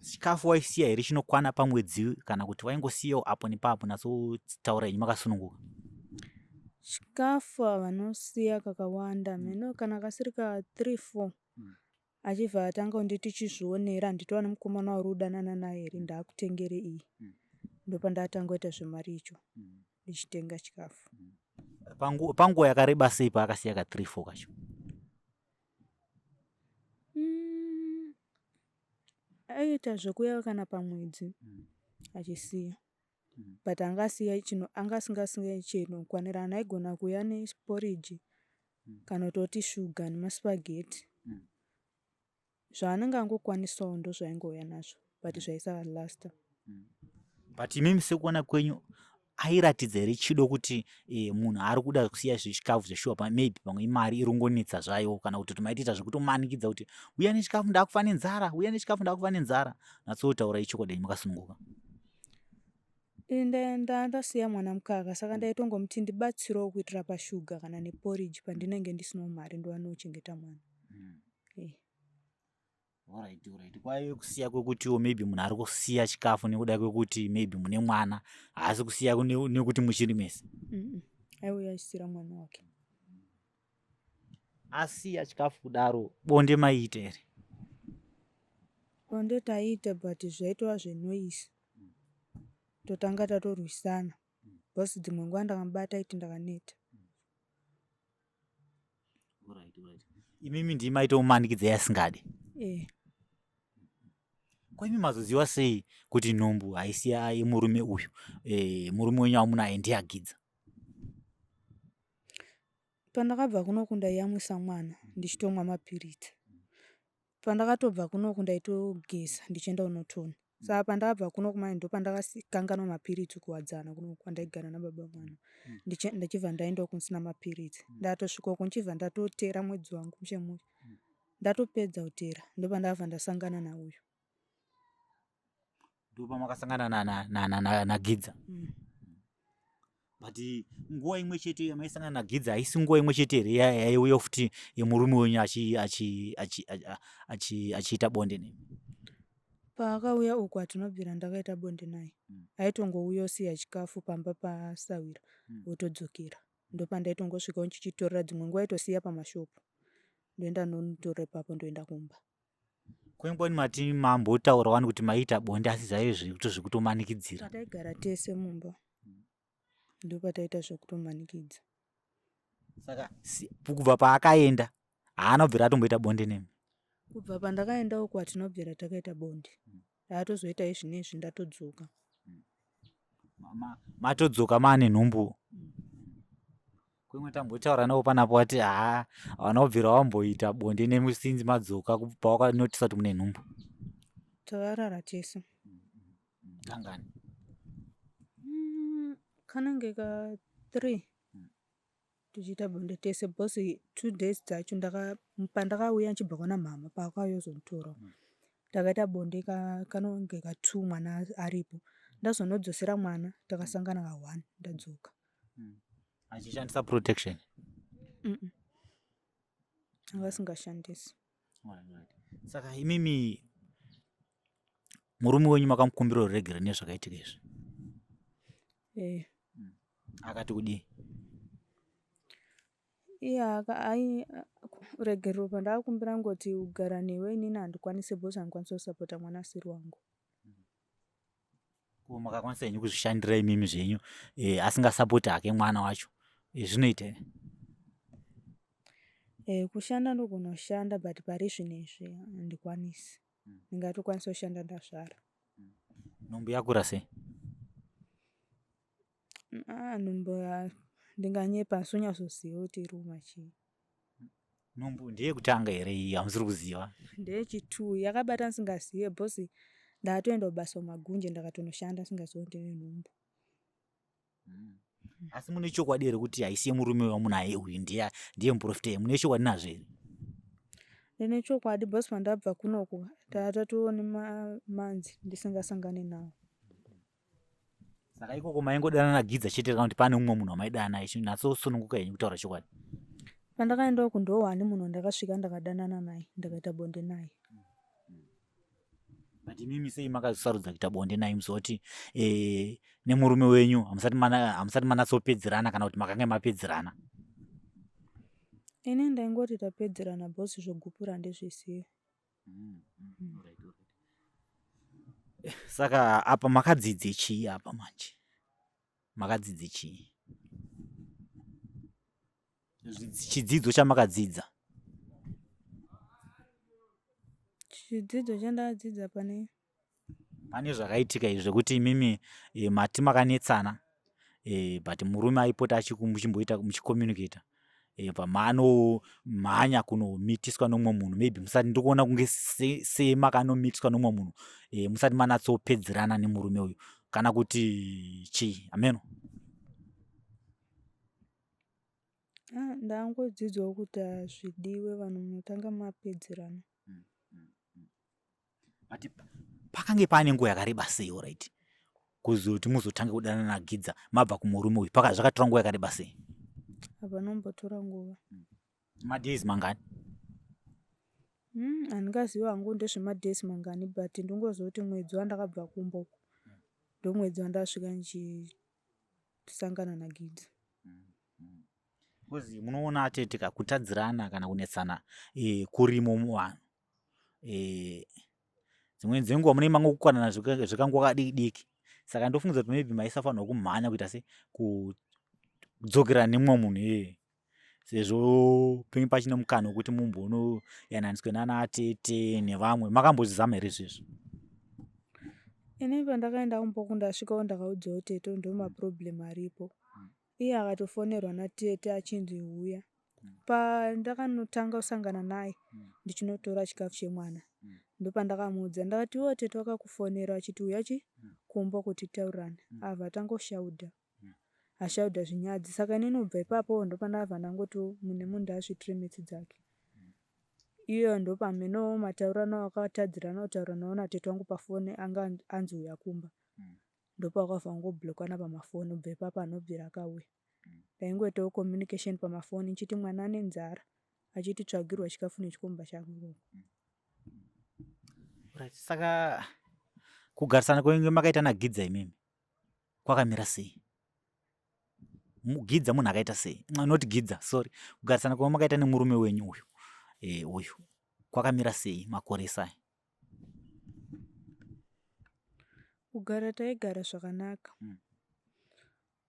Chikafu waisiya here chinokwana pamwedzi kana kuti waingosiyawo apo nepapo? Natsotaura henyu makasununguka. Chikafu vanosiya kakawanda mheno kana kasiri ka 3 4 achibva atanga kunditi chizvionera handitova nemukomana wauri kudanana naye here ndaakutengere iyi. Ndopandatanga kuita zvemari icho ndichitenga chikafu. Panguva yakareba sei paakasiya ka 3 4 kacho? Aiita zvekuuya kana pamwedzi achisiya. But angasiya chino anga asingasiye chinokwanirana aigona kuuya neporridge kana kutoti shuga nemaspaghetti. Zvaanenge angokwanisawo ndozvaaingouya nazvo but zvaisalasta. But imimi sekuona kwenyu airatidza here chido kuti munhu ari kuda kusiya zvechikafu zveshuwa? Maybe pamwe imari iri kungonetsa zvayo kana kuti maitoita zvekutomanikidza kuti uya nechikafu ndakufa nenzara, uya nechikafu ndakufa nenzara. Natsotaura ichokwadi henyu makasununguka. Ndasiya mwana mukaka saka ndaitongomuti ndibatsirewo kuitira pashuga kana neporridge pandinenge ndisinawo mari ndowanochengeta mwana. Alright. Kwaive kusiya kwekutiwo maybe munhu ari kusiya chikafu nekuda kwekuti maybe mune mwana, haasi kusiya nekuti muchiri mese. Aiuya achisiyira mwana wake. Asiya chikafu kudaro bonde maiita here? Bonde taiita but zvaitova zvenoise. Totanga tatorwisana. Because dzimwe nguva ndakamubata aiti ndakaneta. Imimi ndimi maitomumanikidza asingadi. Eh. Ko imi mazoziva sei kuti nhumbu haisi yemurume uyu? Murume wenyu wamunaye ndiye aGidza. Pandakabva kunoku ndaiyamwisa mwana ndichitomwa mapiritsi. Pandakatobva kunoku ndaitogeza ndichienda kunotona. Saka pandakabva kunoku manje ndopandakakanganwa mapiritsi kuwadzana kunoku kwandaigara nababa mwana. Ndichibva ndaendawo kusina mapiritsi. Ndatosvika uko ndichibva ndatotera mwedzi wangu mushe mushe. Ndatopedza kutera ndopandakabva ndasangana nauyu. Ndopamakasangana naGidza. But nguva imwe chete yamaisangana naGidza haisi nguva imwe chete here yaiuya futi yemurume wenyu achiita bonde nemi? Paakauya uku hatinobvira ndakaita bonde naye. Aitongouya osiya chikafu pamba pasawira otodzokera. Ndopandaitongosvikawo ndichichitorera dzimwe nguva aitosiya pamashopu. Ndoenda ndonotorera ipapo ndoenda kumba. Kwengoni mati mambotaura wani kuti maiita bonde asi zvaive zvekutomanikidzira. Pataigara tese mumba ndopataiita zvekutomanikidza. Saka kubva paakaenda haana kubvira atomboita bonde nemi? Kubva pandakaenda uko hatina kubvira takaita bonde. Ndakatozoita izvinezvi ndatodzoka. Matodzoka maane nhumbu? Kuimwe tambotaura navo panapo wati haa hawana kubvira wamboita bonde nemi since madzoka pawakanotisa kuti mune nhumbu. Takarara tese. Kangani? Kanenge ka 3 tichiita bonde tese because 2 days dzacho pandakauya ndichibva kwana mhamha paakauya kuzonditora takaita bonde kanonge ka 2 mwana aripo. Ndazonodzosera mwana takasangana ka 1 ndadzoka. Achishandisa protection? Anga asingashandisi. Saka imimi murume wenyu makamukumbira ruregero nezvakaitika izvi? Eh. Akati kudii? Iye ruregerero pandakakumbira ngoti kugara newe inini handikwanisi because handikwanisi kusapota mwana asiri wangu. Ko makakwanisa henyu kuzvishandira imimi zvenyu asingasapoti hake mwana wacho zvinoita here? Kushanda ndogona kushanda but pari zvinezvi handikwanisi. Ndingatokwanisa kushanda ndazvara. Nhumbu yakura sei? Nhumbu ndinganyepa asi unyatsoziva kuti iri kumachii. Nhumbu ndeyekutanga here iyi hamusiri kuziva? Ndeyechi2 yakabata ndisingazive because ndakatoenda kubasa kumagunje ndakatonoshanda ndisingazivi kuti ndine nhumbu. Asi mune chokwadi here kuti haisi yemurume wamunaye uyu ndiye muprofita? Mune chokwadi nazvo here? Ndine chokwadi because pandabva kunoku tatatoone manzi ndisingasangani nawo. Saka ikoko maingodana naGidza chete kana kuti pane mumwe munhu wamaidana naye? Nyatsosununguka henyu kutaura chokwadi. Pandakaenda uku ndowani munhu wandakasvika ndakadanana naye ndakaita bonde naye. But imimi sei makazosarudza kuita bonde naye muzoti nemurume wenyu hamusati manatsopedzerana kana kuti makange mapedzerana? Ini ndaingoti tapedzerana boss zvogupura handizvizivi. Saka apa makadzidze chii apa manje? Makadzidze chii? Chidzidzo chamakadzidza? Chidzidzo chandakadzidza pane pane zvakaitika izvi zvekuti imimi mati makanetsana but murume aipota muchimboita muchicommunicata pamanomhanya kunomitiswa nomumwe munhu maybe musati ndikuona kunge semakanomitiswa nomumwe munhu musati manatsopedzerana nemurume uyu kana kuti chii hameno? Ndangodzidzawo kuti hazvidiwe vanhu munotanga mapedzerana. But pakange paane nguva yakareba sei alright kuzoti muzotange kudanana naGidza mabva kumurume uyu zvakatora nguva yakareba sei? Hapana nguva. Madays mangani? Handingazivi hangu ndezvemadays mangani but ndingoziva kuti mwedzi wandakabva kumba uku ndomwedzi wandasvika ndichisangana naGidza. Because munoona tete kutadzirana kana kunetsana kurimo muvanhu. Dzimweni dzenguva munenge mangokukwanana zvekanguva kadiki diki. Saka ndofungidzira kuti maybe maisafanirwa kumhanya kuita se kudzokerana nemumwe munhu iyeye. Sezvo penge pachine mukana wekuti mumbonoyananiswe nana tete nevamwe. Makambozvizama here izvezvo? Ini pandakaenda kumba uku ndasvikawo ndakaudzawo tete ndo maproblem aripo. Iye akatofonerwa natete achinzi huya. Pandakanotanga kusangana naye ndichinotora chikafu chemwana ndopandakamuudza ndakati iwe tete wakakufonera achiti uya chi kumba kuti titaurirane. Abva atangoshaudha. Ashaudha zvinyadzi saka inini kubva ipapo ndopandakabva ndangoti munhu nemunhu ngaazviitire metsi dzake. Iye ndopamheno mataurirano akatadzirana kutaura nawo natete wangu pafoni anga anzi uya kumba. Ndopakabva angoblockana pamafoni kubva ipapo anobvira akauya. Ndaingoitawo communication pamafoni ndichiti mwana ane nzara achiti tsvagirwa chikafu nechikomba chako ikoko. Right. Saka kugarisana kwenyu makaita naGidza imimi kwakamira sei? Gidza munhu akaita sei? Not Gidza, sorry. Kugarisana kwamakaita makaita nemurume wenyu uyu uyu kwakamira sei makore esaya? Kugara taigara zvakanaka.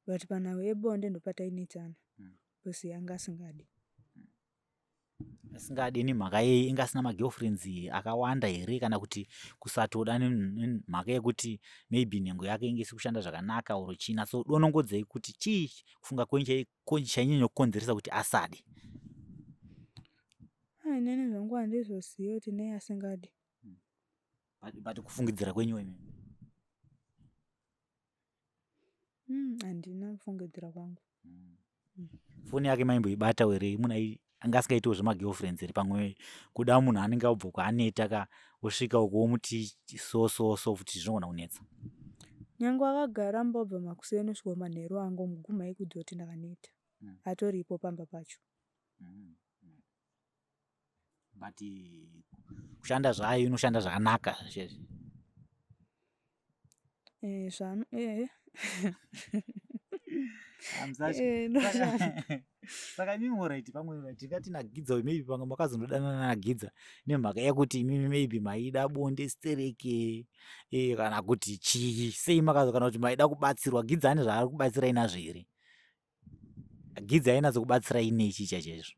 But panhau yebonde ndopatainetsana. Because yanga asingadi. Asingadi nemhaka yei? Inga asina magirlfriends akawanda here kana kuti kusatoda nemhaka yekuti maybe nhengo yake inge isi kushanda zvakanaka or chii? So donongodzei kuti chii kufunga kwenyu chainyanya kukonzeresa kuti asade? Inini zvangu handizozivi kuti nei asingadi. But kufungidzira kwenyu imi? Handina kufungidzira kwangu. Foni yake maimboibata here? Munhu anga asingaitiwo zvemagirlfriends here? Pamwe kuda munhu anenge abva kwaaneta ka, wosvika uko womuti so so so futi zvinogona kunetsa. Nyange akagara mbobva makuseni kusvika manheru angu muguma aikudza kuti ndakaneta. Atoripo pamba pacho. But kushanda zvayo inoshanda zvakanaka zvezvi. Zvano eh. Saka imimi alright, pamwe tingati naGidza uyu, maybe pamwe makazondodanana naGidza nemhaka yekuti imimi maybe maida bonde stereke kana kuti chii? Sei makazo, kana kuti maida kubatsirwa? Gidza ane zvaari kubatsirai nazvo here? Gidza ainatsokubatsirai nei chii chachaizvo?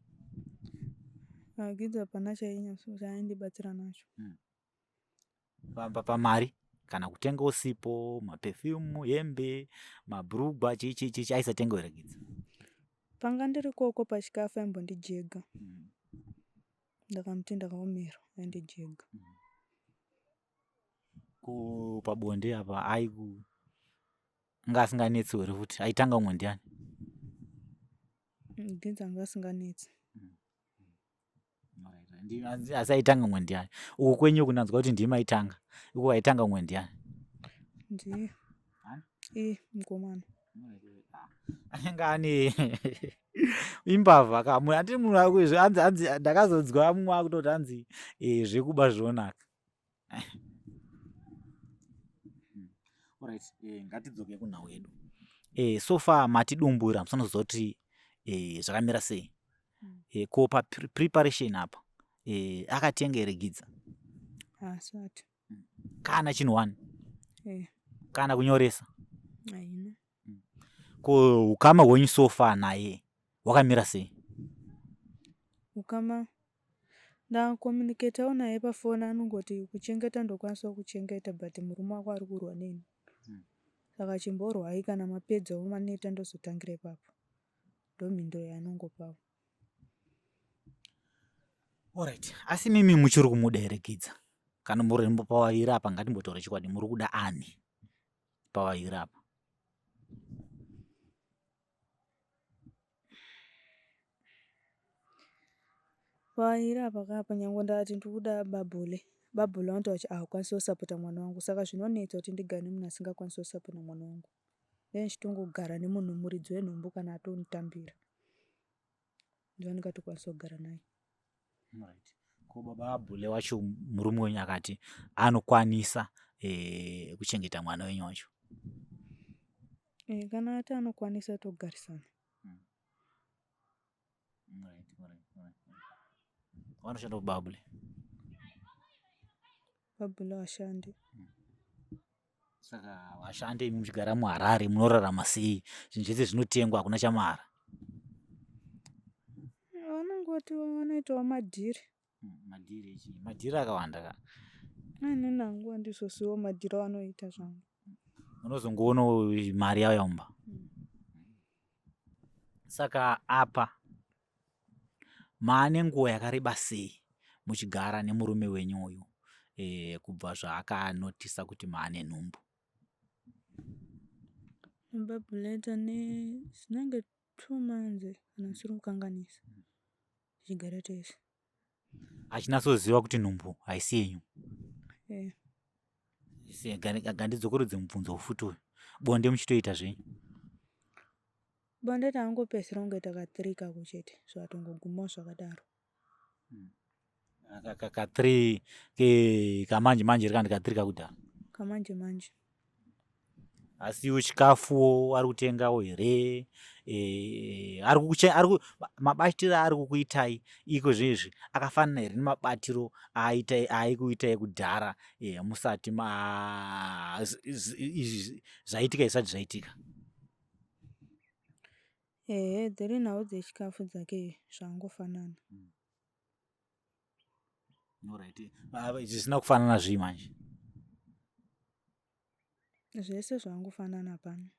Gidza hapana chaaindibatsira nacho. Pamari kana kutenga usipo, maperfume, hembe, mabhurugwa, chii chii chii, aisatenga here Gidza? Panga ndiri koko pachikafu aimbondijega. Ndakamuti ndakaomerwa aindijega. Ko pabonde apa aiku anga asinganetsi here futi? Aitanga umwe ndiani? Gidza anga asinganetsi. Asi aitanga umwe ndiani? Uku kwenyu kunanzwa kuti ndimi aitanga, uku aitanga umwe ndiani? Ndiye. Iye mukomana. Anenge ane imbavha ka munhu, handiti munhu hanzi hanzi ndakazonzwa mumwe akutoti hanzi zvekuba zvinonaka. Alright, ngatidzoke kunhau yedu. So far matidumbura musanoziva kuti zvakamira sei. Ko papreparation apa akatenga here Gidza? Haasati. Kana chinhu one? Kana kunyoresa? Haina. Ko ukama hwenyu so far naye hwakamira sei? Ukama ndakommunicatawo naye pafoni, anongoti kuchengeta ndokwanisa kuchengeta, but murume wako ari kurwa neni. Saka chimborwai, kana mapedzawo maneta ndozotangira ipapo. Ndomhinduro yaanongopawo. Alright, asi mimi muchiri kumuda here Gidza? Kana muri pavaviri apa, ngatimbotaura chokwadi, muri kuda ani pavaviri apa? Pavaviri apa kapa, nyange ndati ndikuda Babule, Babule vanoti vachi haukwanisi kusapota mwana wangu, saka zvinonetsa kuti ndigare nemunhu asingakwanisi kusapota mwana wangu. Ndenge ndichitongogara nemunhu muridzi wenhumbu kana atonitambira. Ndovaningatokwanisa kugara naye. Right. Ko baba Abhule wacho, murume wenyu akati anokwanisa kuchengeta mwana wenyu wacho? Kana ati anokwanisa togarisana. Vanoshanda kuBabule? Babule hashandi. Saka vashandi, imi muchigara muHarare munorarama sei? Zvinhu zvese zvinotengwa, hakuna chamahara. Vanongoti vanoitawo madhiri. Madhiri echii? Madhiri akawanda ka. Inini hangu handizoziviwo madhiri avanoita zvangu. Unozongoonawo mari yauya mumba. Saka apa maane nguva yakareba sei muchigara nemurume wenyu uyu kubva zvaakanotisa kuti maane nhumbu? Babuleta ne zvinenge 2 months kana ndisiri kukanganisa, tichigara tese. Achinatsoziva kuti nhumbu haisi yenyu? Eh. Ngandidzokorodze mubvunzo futi uyu. Bonde muchitoita zvenyu? Bonde tangopedzisira kunge taka3 kako chete, zvatongogumawo zvakadaro. Ka3 kamanje manje here kana ka3 kakudhara? Kamanje manje. Asi chikafu ari kutengawo here? Mabatiro aari kukuitai iko zvezvi akafanana here nemabatiro aaikuitai kudhara musati izvi zvaitika zvisati zvaitika? Ehe, dziri nhau dzechikafu dzake zvangofanana. Alright. Ah, zvisina kufanana zvii manje? Zvese zvangofanana hapana.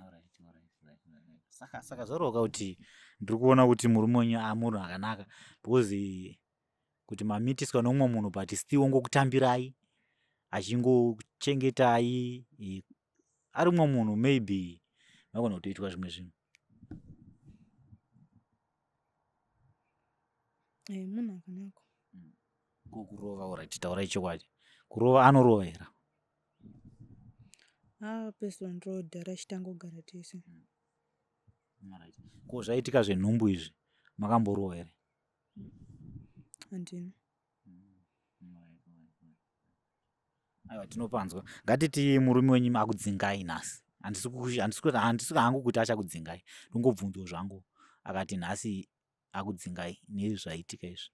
Alright, alright, right, right, right. Saka saka zvaroka kuti ndiri kuona kuti murume wenyu amunhu akanaka because kuti mamitiswa neumwe munhu but still ongokutambirai achingokuchengetai eh, ari umwe munhu maybe magona kutoitwa zvimwe zvinhu. Eh, munhu akanaka. Ko kurova alright taurai chokwadi. Kurova anorova here? Ah, person rodhara chitangogara tese. Alright. Ko zvaitika zvenhumbu izvi makamborova here? Handina. Aiwa tinopanzwa. Ngatiti murume wenyu akudzingai nhasi. Handisi handisi hangu kuti achakudzingai. Ndongobvunzawo zvangu akati nhasi akudzingai nezvaitika izvi.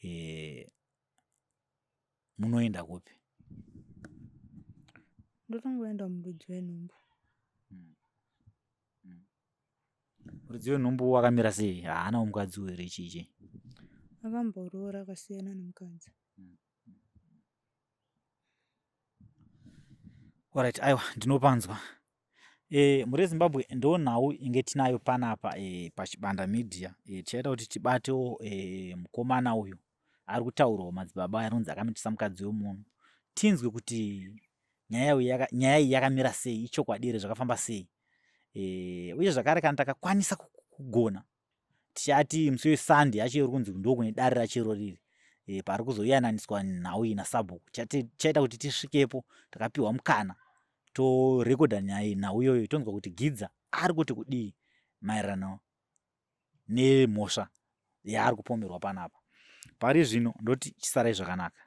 Eh, munoenda kupi? Ndotongoenda muridzi wenhumbu. Muridzi wenhumbu wakamira sei? Haana mukadzi here chii chii? Akamboroora akasiyana nemukadzi. Alright, aiwa ndinopanzwa. E, mhuri yeZimbabwe ndo nhau inge tinayo panapa e, paChibanda Media. E, tichaita kuti tibatewo e, mukomana uyu ari kutaurwa madzibaba anonzi akamitisa mukadzi wemunhu tinzwe kuti nyaya iyi yakamira sei, ichokwadi here, zvakafamba sei. E, uye zvakare kana takakwanisa kugona tichati musi wesunday yacho iri kunzi ndokune dare racho iro riri e, pari kuzoyananiswa nhau iyi nasabhuku tichaita kuti tisvikepo takapiwa mukana torekodha nyaya iyi nhau iyoyo tonzwa kuti gidza ari kuti kudii maererano nemhosva yaari kupomerwa panapa pari zvino ndoti chisarai zvakanaka.